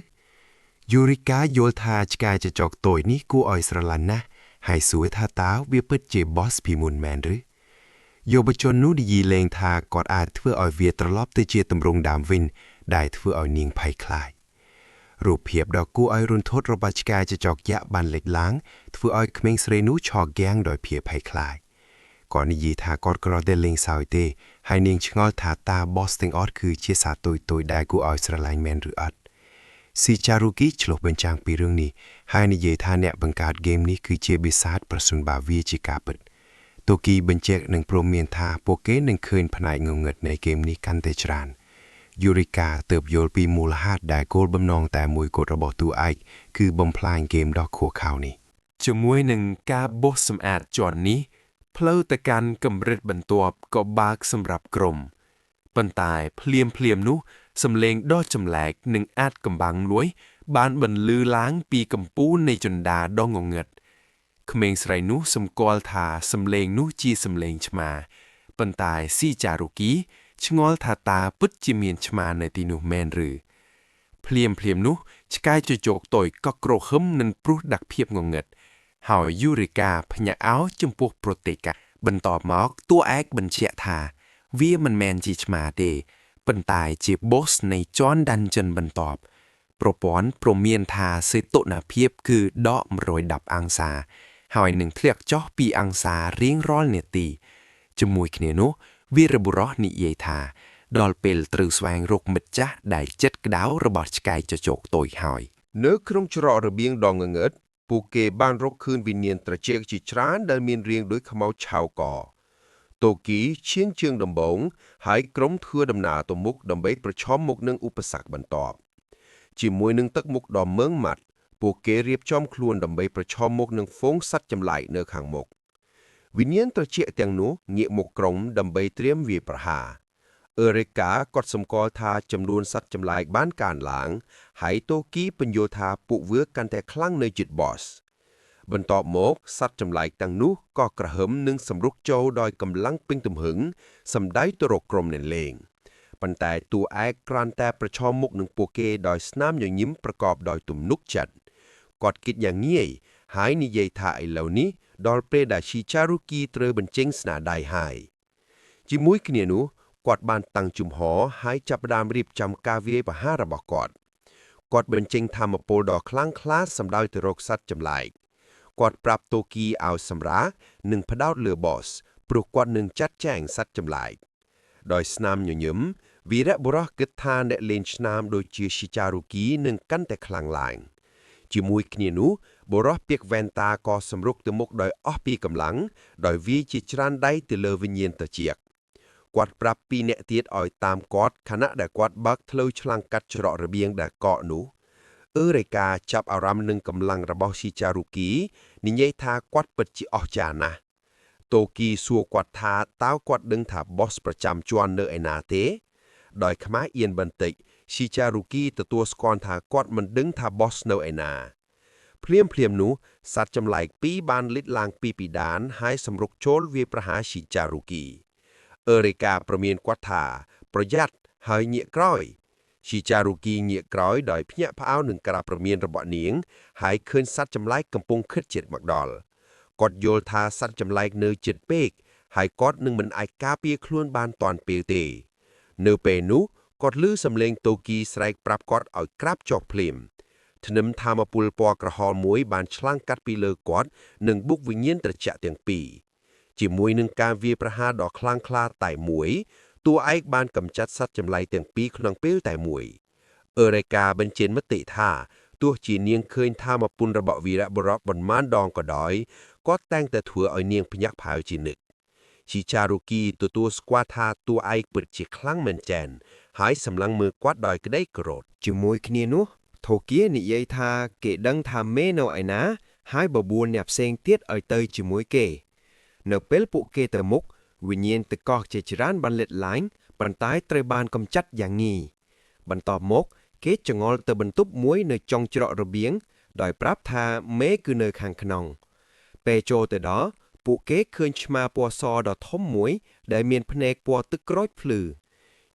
យូរីកាយល់ថាឆ្កែចចកតូចនេះគួរឲ្យស្រឡាញ់ណាស់ហើយសួរថាតើវាពិតជា boss ពីមុនមែនឬយុវជននោះនិយាយលេងថាគាត់អាចធ្វើឲ្យវាត្រឡប់ទៅជាទម្រង់ដើមវិញដែលធ្វើឲ្យនាងភ័យខ្លាច រូបភាពដ៏គួរឲ្យរន្ធត់របស់ឆ្កែចចកយក្សបានលេចឡើងធ្វើឲ្យក្មេងស្រីនោះឆក់គាំងដោយភាពភ័យខ្លាចគាត់និយាយថាគាត់គ្រាន់តែលេងសើចទេហើយនាងឆ្ងល់ថាតើ boss ទាំងអស់គឺជាសត្វតូចៗដែលគួរឲ្យស្រឡាញ់មែនឬអត់ស៊ីចារុគីឆ្លុះបញ្ចាំងពីរឿងនេះហើយនិយាយថាអ្នកបង្កើតហ្គេមនេះគឺជាបិសាចប្រសិនបើវាជាការពិតតូគីបញ្ជាក់នឹងព្រមមានថាពួកគេនឹងឃើញផ្នែកងងឹតនៃហ្គេមនេះកាន់តែច្រើន យូរីកាទើបយល់ពីមូលហេតុដែលគោលបំណងតែមួយគត់របស់តួឯកគឺបំផ្លាញហ្គេមដ៏ខួរខៅនេះ។ ជាមួយនឹងការបោសសម្អាតជាន់នេះផ្លូវទៅកាន់កម្រិតបន្ទាប់ក៏បើកសម្រាប់ក្រុមប៉ុន្តែភ្លាមភ្លាមនោះសំឡេងដ៏ចម្លែកនិងអាចកំបាំងលួយ បានបន្លឺឡើងពីកំពូលនៃជណ្ដាដ៏ងងឹតក្មេងស្រីនោះសម្គាល់ថាសំឡេងនោះជាសំឡេងឆ្មាប៉ុន្តែស៊ីចារុគីឆ្ងល់ថាតើពិតជាមានឆ្មានៅទីនោះមែនឬភ្លាមភ្លាមនោះឆ្កែចចកតូចក៏គ្រហឹមនឹងព្រុសដាក់ភាពងងឹតហើយយូរិកាភ្ញាក់អោចំពោះប្រតិកាបន្ទាប់មកតួឯកបញ្ជាក់ថា វាមិនមែនជាឆ្មាទេប៉ុន្តែជា boss នៃជាន់ dungeon បន្ទាប់ប្រព័ន្ធព្រមានថាសីតុណ្ហភាពគឺដក110អង្សា ហើយនឹងធ្លាក់ចុះ2អង្សារៀងរាល់នាទីជាមួយគ្នានោះវីរបុរសនិយាយថា ដល់ពេលត្រូវស្វែងរកមិត្តចាស់ដែលចិត្តក្តៅរបស់ឆ្កែចចកតូចហើយ នៅក្នុងច្រករបៀងដ៏ងងឹតពួកគេបានរកឃើញវិញ្ញាណត្រជាក់ជាច្រើនដែលមានរាងដូចខ្មោចឆៅកតូគីឈៀងជើងដំបងហើយក្រុមធ្វើដំណើរទៅមុខដើម្បីប្រឈមមុខនឹងឧបសគ្គបន្ទាប់ជាមួយនឹងទឹកមុខដ៏ម៉ឺងម៉ាត់ពួកគេរៀបចំខ្លួនដើម្បីប្រឈមមុខនឹងហ្វូងសត្វចម្លែកនៅខាងមុខវិញ្ញាណត្រជាក់ទាំងនោះងាកមកក្រុមដើម្បីត្រៀមវាយប្រហារអឺរេកាក៏សម្គាល់ថាចំនួនសត្វចម្លែកបានកើនឡើងហើយតូគីបញ្យល់ថាពួកវាកាន់តែខ្លាំងនៅជិត boss បន្ទាប់មកសត្វចម្លែកទាំងនោះក៏ក្រហឹមនិងសម្រុកចូលដោយកម្លាំងពេញទំហឹងសម្ដៅទៅរកក្រុមអ្នកលេងប៉ុន្តែតួឯកគ្រាន់តែប្រឈមមុខនឹងពួកគេដោយស្នាមញញឹមប្រកបដោយទំនុកចិត្តគាត់គិតយ៉ាងងាយហើយនិយាយថាឥឡូវនេះដល់ពេលដែលឈីចារុគីត្រូវបញ្ចេញស្នាដៃហើយជាមួយគ្នានោះគាត់បានតាំងជំហរហើយចាប់ផ្ដើមរៀបចំការវាយប្រហាររបស់គាត់គាត់បញ្ចេញធម៌ពលដ៏ខ្លាំងក្លាសម្ដៅទៅរកសត្វចម្លែកគាត់ប្រាប់តូគីឲ្យសម្រាកនិងផ្ដោតលើ boss ព្រោះគាត់នឹងចាត់ចែងសត្វចម្លែកដោយស្នាមញញឹមវីរៈបុរសគិតថាអ្នកលេងឆ្នើមដូចជាស៊ីចារុគីនឹងកាន់តែខ្លាំងឡើងជាមួយគ្នានោះបុរសពាក្យវ៉ែនតាក៏សម្រុកទៅមុខដោយអស់ពីកម្លាំងដោយវាយជាច្រើនដៃទៅលើវិញ្ញាណត្រចៀកគាត់ប្រាប់ពីរអ្នកទៀតឲ្យតាមគាត់ខណៈដែលគាត់បើកផ្លូវឆ្លងកាត់ច្រករបៀងដែលកកនោះអឺរេកាចាប់អារម្មណ៍នឹងកម្លាំងរបស់ស៊ីចារុគីនិយាយថាគាត់ពិតជាអស្ចារ្យណាស់តូគីសួរគាត់ថាតើគាត់ដឹងថា boss ប្រចាំជាន់នៅឯណាទេដោយខ្មាស់អៀនបន្តិចស៊ីចារុគីទទួលស្គាល់ថាគាត់មិនដឹងថា boss នៅឯណាភ្លាមភ្លាមនោះសត្វចម្លែកពីរបានលិចឡើងពីពីដានហើយសម្រុកចូលវាយប្រហារស៊ីចារុគីអឺរេកាប្រមានគាត់ថាប្រយ័ត្នហើយងាកក្រោយស៊ីចារុគីងាកក្រោយដោយភ្ញាក់ផ្អើលនឹងការប្រមានរបស់នាងហើយឃើញសត្វចម្លែកកំពុងខិតជិតមកដល់គាត់យល់ថាសត្វចម្លែកនៅជិតពេកហើយគាត់នឹងមិនអាចការពារខ្លួនបានទាន់ពេលទេ នៅពេលនោះគាត់ឮសំឡេងតូគីស្រែកប្រាប់គាត់ឲ្យក្រាបចុះភ្លាមធ្នឹមធម្មពលពណ៌ក្រហមមួយបានឆ្លងកាត់ពីលើគាត់និងបុកវិញ្ញាណត្រជាក់ទាំងពីរជាមួយនឹងការវាយប្រហារដ៏ខ្លាំងក្លាតែមួយតួឯកបានកម្ចាត់សត្វចម្លែកទាំងពីរក្នុងពេលតែមួយអឺរេកាបញ្ចេញមតិថាទោះជានាងឃើញថាមពុនរបស់វីរៈបុរសប៉ុន្មានដងក៏ដោយគាត់តែងតែធ្វើឲ្យនាងភ្ញាក់ផ្អើលជានិច្ចជីចារុគីទទួលស្គាល់ថាតួឯកពិតជាខ្លាំងមែនទែនហើយសម្លឹងមើលគាត់ដោយក្តីគោរព ជាមួយគ្នានោះថូគៀនិយាយថាគេដឹងថាមេនៅឯណា ហើយបបួលអ្នកផ្សេងទៀតឲ្យទៅជាមួយគេ នៅពេលពួកគេទៅមុខវិញ្ញាណទឹកកកជាច្រើនបានលេចឡើងប៉ុន្តែត្រូវបានកម្ចាត់យ៉ាងងាយបន្ទាប់មក គេចង្អុលទៅបន្ទប់មួយនៅចុងច្រករបៀងដោយប្រាប់ថាមេគឺនៅខាងក្នុង ពេលចូលទៅដល់ពួកគេឃើញឆ្មាពណ៌សដ៏ធំមួយ ដែលមានភ្នែកពណ៌ទឹកក្រូចភ្លឺ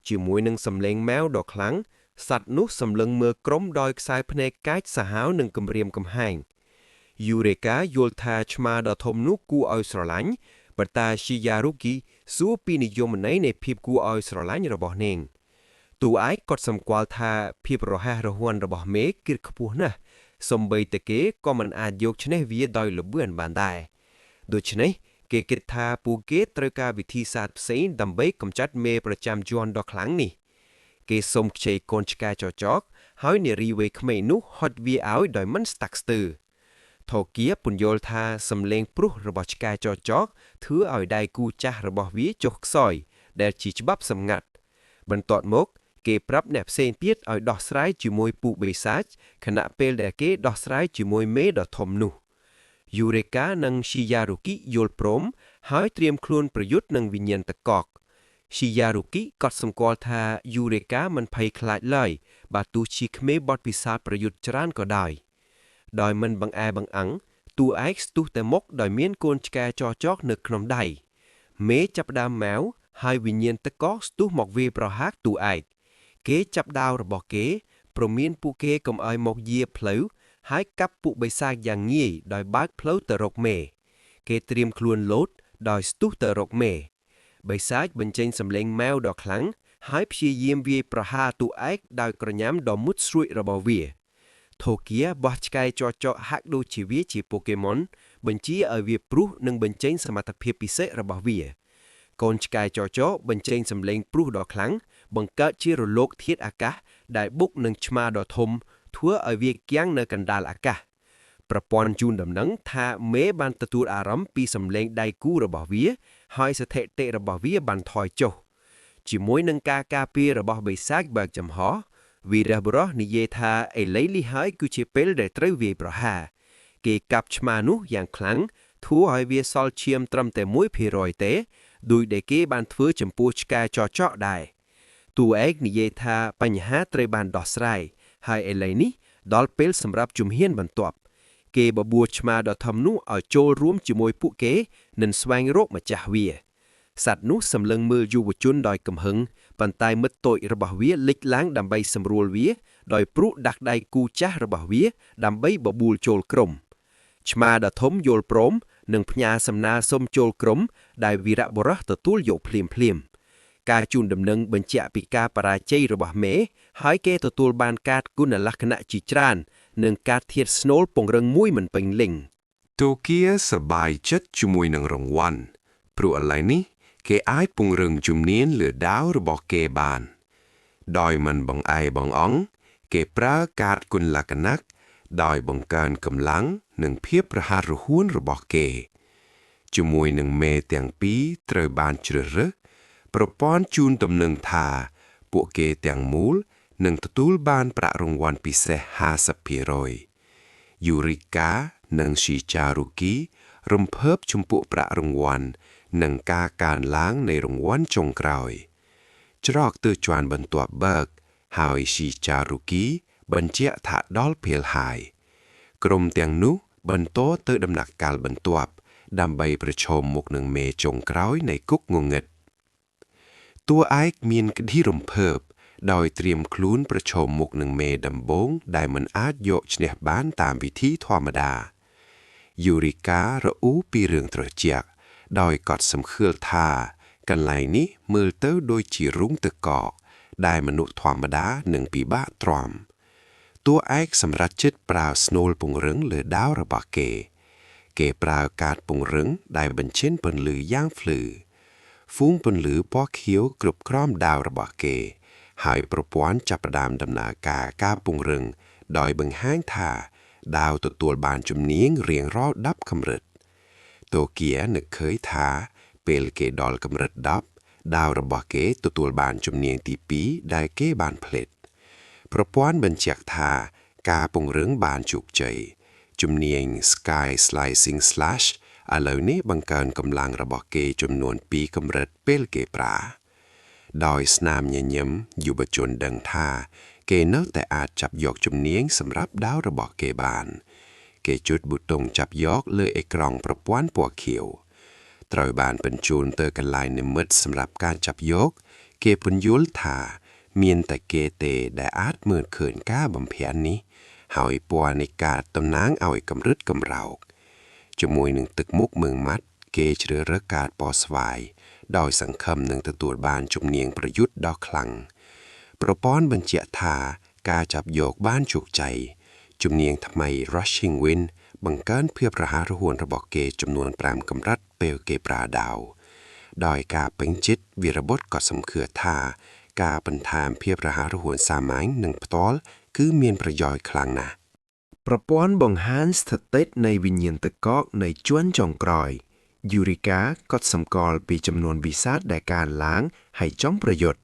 ជាមួយនឹងសម្លេងម៉ែវដ៏ខ្លាំងសត្វនោះសម្លឹងមើលក្រុមដោយខ្សែភ្នែកកាចសាហាវនិងគំរាមកំហែងយូរេកាយល់ថាឆ្មាដ៏ធំនោះគួរឲ្យស្រឡាញ់ប៉ុន្តែស៊ីយ៉ារុគីសួរពីនិយមន័យនៃភាពគួរឲ្យស្រឡាញ់របស់នាងតួឯកក៏សម្គាល់ថាភាពរហ័សរហួនរបស់មេគឺខ្ពស់ណាស់សំបីតែគេក៏មិនអាចយកឈ្នះវាដោយល្បឿនបានដែរដូច្នេះគេគិតថាពួកគេត្រូវការវិធីសាស្ត្រផ្សេងដើម្បីកម្ចាត់មេប្រចាំជាន់ដ៏ខ្លាំងនេះគេសុំខ្ចីកូនឆ្កែចចកហើយនារីវ័យក្មេងនោះហុចវាឲ្យដោយមិនស្តាក់ស្ទើរថូគៀពន្យល់ថាសំលេងព្រុសរបស់ឆ្កែចចកធ្វើឲ្យដៃគូចាស់របស់វាចុះខ្សោយដែលជាច្បាប់សម្ងាត់បន្ទាប់មកគេប្រាប់អ្នកផ្សេងទៀតឲ្យដោះស្រាយជាមួយពូបិសាចខណៈពេលដែលគេដោះស្រាយជាមួយមេដ៏ធំនោះ យូរេកានិងស៊ីយ៉ារុគីយល់ព្រមហើយត្រៀមខ្លួនប្រយុទ្ធនឹងវិញ្ញាណទឹកកកស៊ីយ៉ារុគីកត់សម្គាល់ថាយូរេកាមិនភ័យខ្លាចឡើយបើទោះជាគ្មានបទពិសោធន៍ប្រយុទ្ធច្រើនក៏ដោយដោយមិនបង្អែបង្អឹងតួឯកស្ទុះតែមុខដោយមានកូនឆ្កែចចកនៅក្នុងដៃមេចាប់ផ្ដើមម៉ាវហើយវិញ្ញាណទឹកកកស្ទុះមកវាយប្រហារតួឯកគេចាប់ដាវរបស់គេព្រមានពួកគេកុំឲ្យមកយាផ្លូវហើយកាប់ពួកបិសាចយ៉ាងងាយដោយបើកផ្លូវទៅរកមេ គេត្រៀមខ្លួនលោតដោយស្ទុះទៅរកមេបិសាចបញ្ចេញសម្លេងម៉ែវដ៏ខ្លាំងហើយព្យាយាមវាយប្រហារតួឯកដោយក្រញាំដ៏មុតស្រួចរបស់វាថូគៀបោះឆ្កែចចកហាក់ដូចជាវាជាប៉ូកេម៉ុនបញ្ជាឲ្យវាព្រុសនិងបញ្ចេញសមត្ថភាពពិសេសរបស់វា កូនឆ្កែចចកបញ្ចេញសម្លេងព្រុសដ៏ខ្លាំងបង្កើតជារលកធាតុអាកាសដែលបុកនឹងឆ្មាដ៏ធំធ្វើឲ្យវាគាំងនៅកណ្ដាលអាកាសប្រព័ន្ធជូនដំណឹងថាមេបានទទួលអារម្មណ៍ពីសម្លេងដៃគូរបស់វា ហើយស្ថិតិរបស់វាបានថយចុះជាមួយនឹងការការពាររបស់បិសាចបើកចំហវីរៈបុរសនិយាយថាឥឡូវនេះហើយគឺជាពេលដែលត្រូវវាយប្រហារគេកាប់ឆ្មានោះយ៉ាងខ្លាំងធ្វើឲ្យវាសល់ឈាមត្រឹមតែ1%ទេដោយដែលគេបានធ្វើចំពោះឆ្កែចចកដែរតួឯកនិយាយថាបញ្ហាត្រូវបានដោះស្រាយហើយឥឡូវនេះដល់ពេលសម្រាប់ជំហានបន្ទាប់គេបបួលឆ្មាដ៏ធំនោះឲ្យចូលរួមជាមួយពួកគេនិងស្វែងរកម្ចាស់វាសត្វនោះសម្លឹងមើលយុវជនដោយកំហឹងប៉ុន្តែមិត្តតូចរបស់វាលេចឡើងដើម្បីសម្រួលវាដោយព្រុសដាក់ដៃគូចាស់របស់វាដើម្បីបបួលចូលក្រុមឆ្មាដ៏ធំយល់ព្រមនិងផ្ញើសំណើសុំចូលក្រុមដែលវីរៈបុរសទទួលយកភ្លាមភ្លាមការជូនដំណឹងបញ្ជាក់ពីការបរាជ័យរបស់មេហើយគេទទួលបានកាតគុណលក្ខណៈជាច្រើននិងការធាតស្នូលពង្រឹងមួយមិនពេញលេញ តូគៀសប្បាយចិត្តជាមួយនឹងរង្វាន់ព្រោះឥឡូវនេះគេអាចពង្រឹងជំនាញលើដាវរបស់គេបាន ដោយមិនបង្អែបង្អង់គេប្រើកាតគុណលក្ខណៈដោយបង្កើនកម្លាំងនិងភាពរហ័សរហួនរបស់គេ ជាមួយនឹងមេទាំងពីរត្រូវបានជ្រើសរើសប្រព័ន្ធជូនដំណឹងថា ពួកគេទាំងមូលនឹងទទួលបានប្រាក់រង្វាន់ពិសេស50%យូរីកានិងស៊ីចារុគីរំភើបចំពោះប្រាក់រង្វាន់និងការកើនឡើងនៃរង្វាន់ចុងក្រោយ ច្រកទើជាន់បន្ទាប់បើក ហើយស៊ីចារុគីបញ្ជាក់ថាដល់ពេលហើយក្រុមទាំងនោះបន្តទៅដំណាក់កាលបន្ទាប់ ដើម្បីប្រឈមមុខនឹងមេចុងក្រោយនៃគុកងងឹតតួឯកមានក្តីរំភើបដោយត្រៀមខ្លួនប្រឈមមុខនឹងមេដំបូងដែលមិនអាចយកឈ្នះបានតាមវិធីធម្មតាយូរីការអ៊ូពីរឿងត្រជាក់ដោយកត់សំខឿលថាកន្លែងនេះមើលទៅដូចជារូងទឹកកកដែលមនុស្សធម្មតានឹងពិបាកទ្រាំតួឯកសម្រាប់ចិត្តប្រើស្នូលពង្រឹងលើដាវរបស់គេ គេប្រើកាតពង្រឹងដែលបញ្ចេញពន្លឺយ៉ាងភ្លឺហ្វូងពន្លឺពណ៌ខៀវគ្រប់គ្រងដាវរបស់គេ ហើយប្រព័ន្ធចាប់ផ្ដើមដំណើរការការពង្រឹងដោយបង្ហាញថាដាវទទួលបានជំនាញរៀងរាល់10កម្រិតតូគៀនឹកឃើញថាពេលគេដល់កម្រិត10ដាវរបស់គេទទួលបានជំនាញទី2ដែលគេបានផលិតប្រព័ន្ធបញ្ជាក់ថាការពង្រឹងបានជោគជ័យជំនាញ Sky Slicing Slash ឥឡូវនេះបង្កើនកម្លាំងរបស់គេចំនួន2កម្រិតពេលគេប្រើដោយស្នាមញញឹមយុវជនដឹងថា គេនៅតែអាចចាប់យកជំនាញសម្រាប់ដាវរបស់គេបាន គេចុចប៊ូតុងចាប់យកលើអេក្រង់ប្រព័ន្ធពណ៌ខៀវត្រូវបានបញ្ជូនទៅកន្លែងនិមិត្តសម្រាប់ការចាប់យក គេពន្យល់ថា មានតែគេទេដែលអាចមើលឃើញការបំភាន់នេះ ហើយពណ៌នៃការតំណាងឲ្យកម្រិតកម្រោកជាមួយនឹងទឹកមុខមឹងម៉ាត់គេជ្រើសរើសកាតពណ៌ស្វាយដោយសង្ឃឹមនឹងទទួលបានជំនាញប្រយុទ្ធដ៏ខ្លាំងប្រព័ន្ធបញ្ជាក់ថាការចាប់យកបានជោគជ័យជំនាញថ្មី Rushing Wind បង្កើនភាពរហ័សរហួនរបស់គេចំនួន5កម្រិតពេលគេប្រើដាវដោយការពេញចិត្តវីរបុត្រក៏សំខឿថា ការបន្ថែមភាពរហ័សរហួនសាមញ្ញនិងផ្ទាល់គឺមានប្រយោជន៍ខ្លាំងណាស់ ប្រព័ន្ធបង្ហាញស្ថិតិនៃវិញ្ញាណទឹកកកនៃជួនចុងក្រោយយូរីកាកត់សម្គាល់ពីចំនួនវិសាទដែលកើនឡើងហើយចង់ប្រយុទ្ធ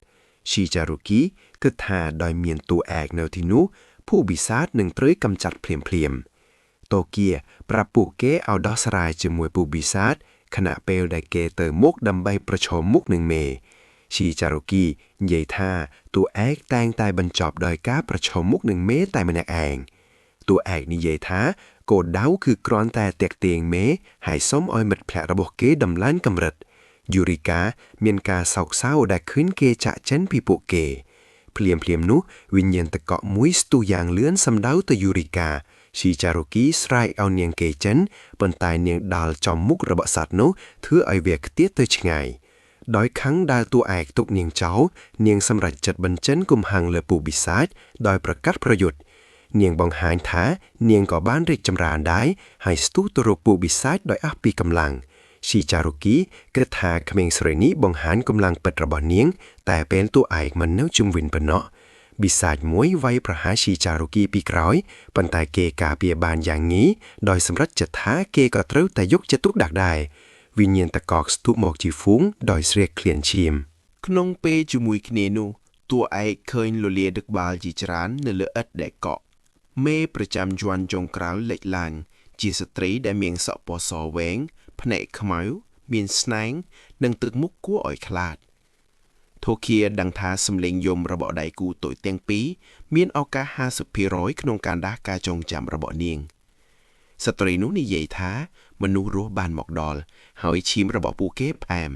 ស៊ីចារុគីគិតថាដោយមានតួឯកនៅទីនោះពួកវិសាទនឹងត្រូវកម្ចាត់ភ្លាមៗ តូគៀប្រាប់ពួកគេឲ្យដោះស្រាយជាមួយពួកបិសាចខណៈពេលដែលគេទៅមុខដើម្បីប្រឈមមុខនឹងមេស៊ីចារូគីនិយាយថាតួឯកតែងតែបញ្ចប់ដោយការប្រឈមមុខនឹងមេតែម្នាក់ឯងតួឯកនិយាយថាគោលដៅគឺគ្រាន់តែទាក់ទាញមេហើយសុំឲ្យមិត្តភក្តិរបស់គេដំឡើងកម្រិតយូរីកាមានការសោកសៅដែលឃើញគេចាក់ចេញពីពួកគេ ភ្លាមៗនោះវិញ្ញាណតកក់មួយស្ទុះយ៉ាងលឿនសំដៅទៅយូរីកាស៊ីចារូគីស្រែកឲ្យនាងគេចិនប៉ុន្តែនាងដាល់ចំមុខរបស់សត្វនោះធ្វើឲ្យវាខ្ទាតទៅឆ្ងាយដោយខឹងដែលតួឯកទុកនាងចោលនាងសម្រេចចិត្តបញ្ចេញកំហឹងលើពូបិសាចដោយប្រកាសប្រយុទ្ធនាងបង្ហាញថានាងក៏បានរីកចម្រើនដែរហើយស្ទុះទៅរកពូបិសាចដោយអស់ពីកម្លាំងស៊ីចារូគីគិតថាក្មេងស្រីនេះបង្ហាញកម្លាំងពិតរបស់នាង តែពេលតួឯកមិននៅជុំវិញប៉ុណ្ណោះបិសាចមួយវាយប្រហារស៊ីចារូគីពីក្រោយប៉ុន្តែគេការពារបានយ៉ាងងាយដោយសម្រេចចិត្តថាគេក៏ត្រូវតែយកចិត្តទុកដាក់ដែរវិញ្ញាណតកកស្ទុះមកជាហ្វូងដោយស្រែកឃ្លានឈាម ក្នុងពេលជាមួយគ្នានោះតួឯកឃើញលលាដឹកបាល់ជាច្រើននៅលើឥដ្ឋដែលកក់មេប្រចាំយ័ន្តចុងក្រោយលេចឡើងជាស្ត្រីដែលមានសក់ពណ៌សវែងភ្នែកខ្មៅមានស្នែងនិងទឹកមុខគួរឲ្យខ្លាចធូគៀដឹងថាសម្លេងយំរបស់ដៃគូតូចទាំងពីរមានឱកាស50%ក្នុងការដាស់ការចងចាំរបស់នាងស្ត្រីនោះនិយាយថាមនុស្សរស់បានមកដល់ហើយឈាមរបស់ពួកគេផ្អែម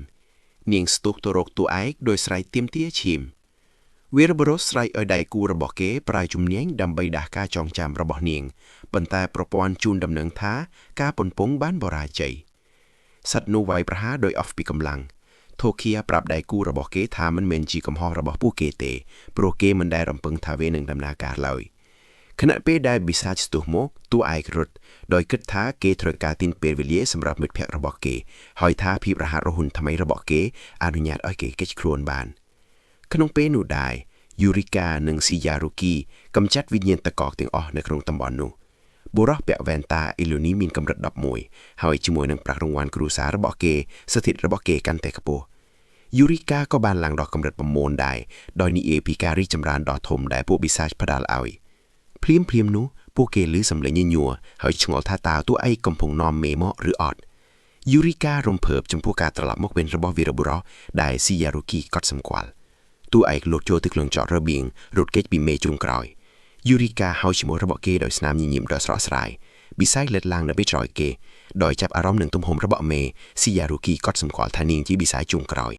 នាងស្ទុះទៅរកតួឯកដោយស្រែកទាមទារឈាមវីរបុរសស្រែកឲ្យដៃគូរបស់គេប្រើជំនាញដើម្បីដាស់ការចងចាំរបស់នាងប៉ុន្តែប្រព័ន្ធជូនដំណឹងថាការប៉ុនពងបានបរាជ័យសត្វនោះវាយប្រហារដោយអស់ពីកម្លាំងធូគៀប្រាប់ដៃគូរបស់គេថាមិនមែនជាកំហុសរបស់ពួកគេទេព្រោះគេមិនដែលរំពឹងថាវានឹងដំណើរការឡើយខណៈពេលដែលបិសាចស្ទុះមកតួឯករត់ដោយគិតថាគេត្រូវការទាញពេលវេលាសម្រាប់មិត្តភក្តិរបស់គេហើយថាភាពរហ័សរហួនថ្មីរបស់គេអនុញ្ញាតឲ្យគេគេចខ្លួនបាន ក្នុងពេលនោះដែរយូរីកានិងស៊ីយ៉ារូគីកម្ចាត់វិញ្ញាណតកកទាំងអស់នៅក្នុងតំបន់នោះបុរសពាក់វ៉ែនតាអ៊ីលូនីមានកម្រិត11ហើយជាមួយនឹងប្រាក់រង្វាន់គ្រួសាររបស់គេស្ថិតិរបស់គេកាន់តែខ្ពស់យូរីកាក៏បានឡើងដល់កម្រិត9ដែរដោយនិយាយពីការរីកចម្រើនដ៏ធំដែលពួកបិសាចផ្ដល់ឲ្យភ្លាមភ្លាមនោះពួកគេឮសំឡេងញញួរហើយឆ្ងល់ថាតើតួឯកកំពុងនាំមេមកឬអត់យូរីការំភើបចំពោះការត្រឡប់មកវិញរបស់វីរបុរសដែលស៊ីយ៉ារូគីកត់សម្គាល់តួឯកលោតចូលទៅក្នុងចករបៀងរត់គេចពីមេជុំក្រោយយូរីកាហៅឈ្មោះរបស់គេដោយស្នាមញញឹមដ៏ស្រស់ស្រាយបិសាចលើកឡើងនៅពេលក្រោយគេដោយចាប់អារម្មណ៍នឹងទំហំរបស់មេស៊ីយ៉ារូគីកត់សម្គាល់ថានាងជាបិសាចជុំក្រោយ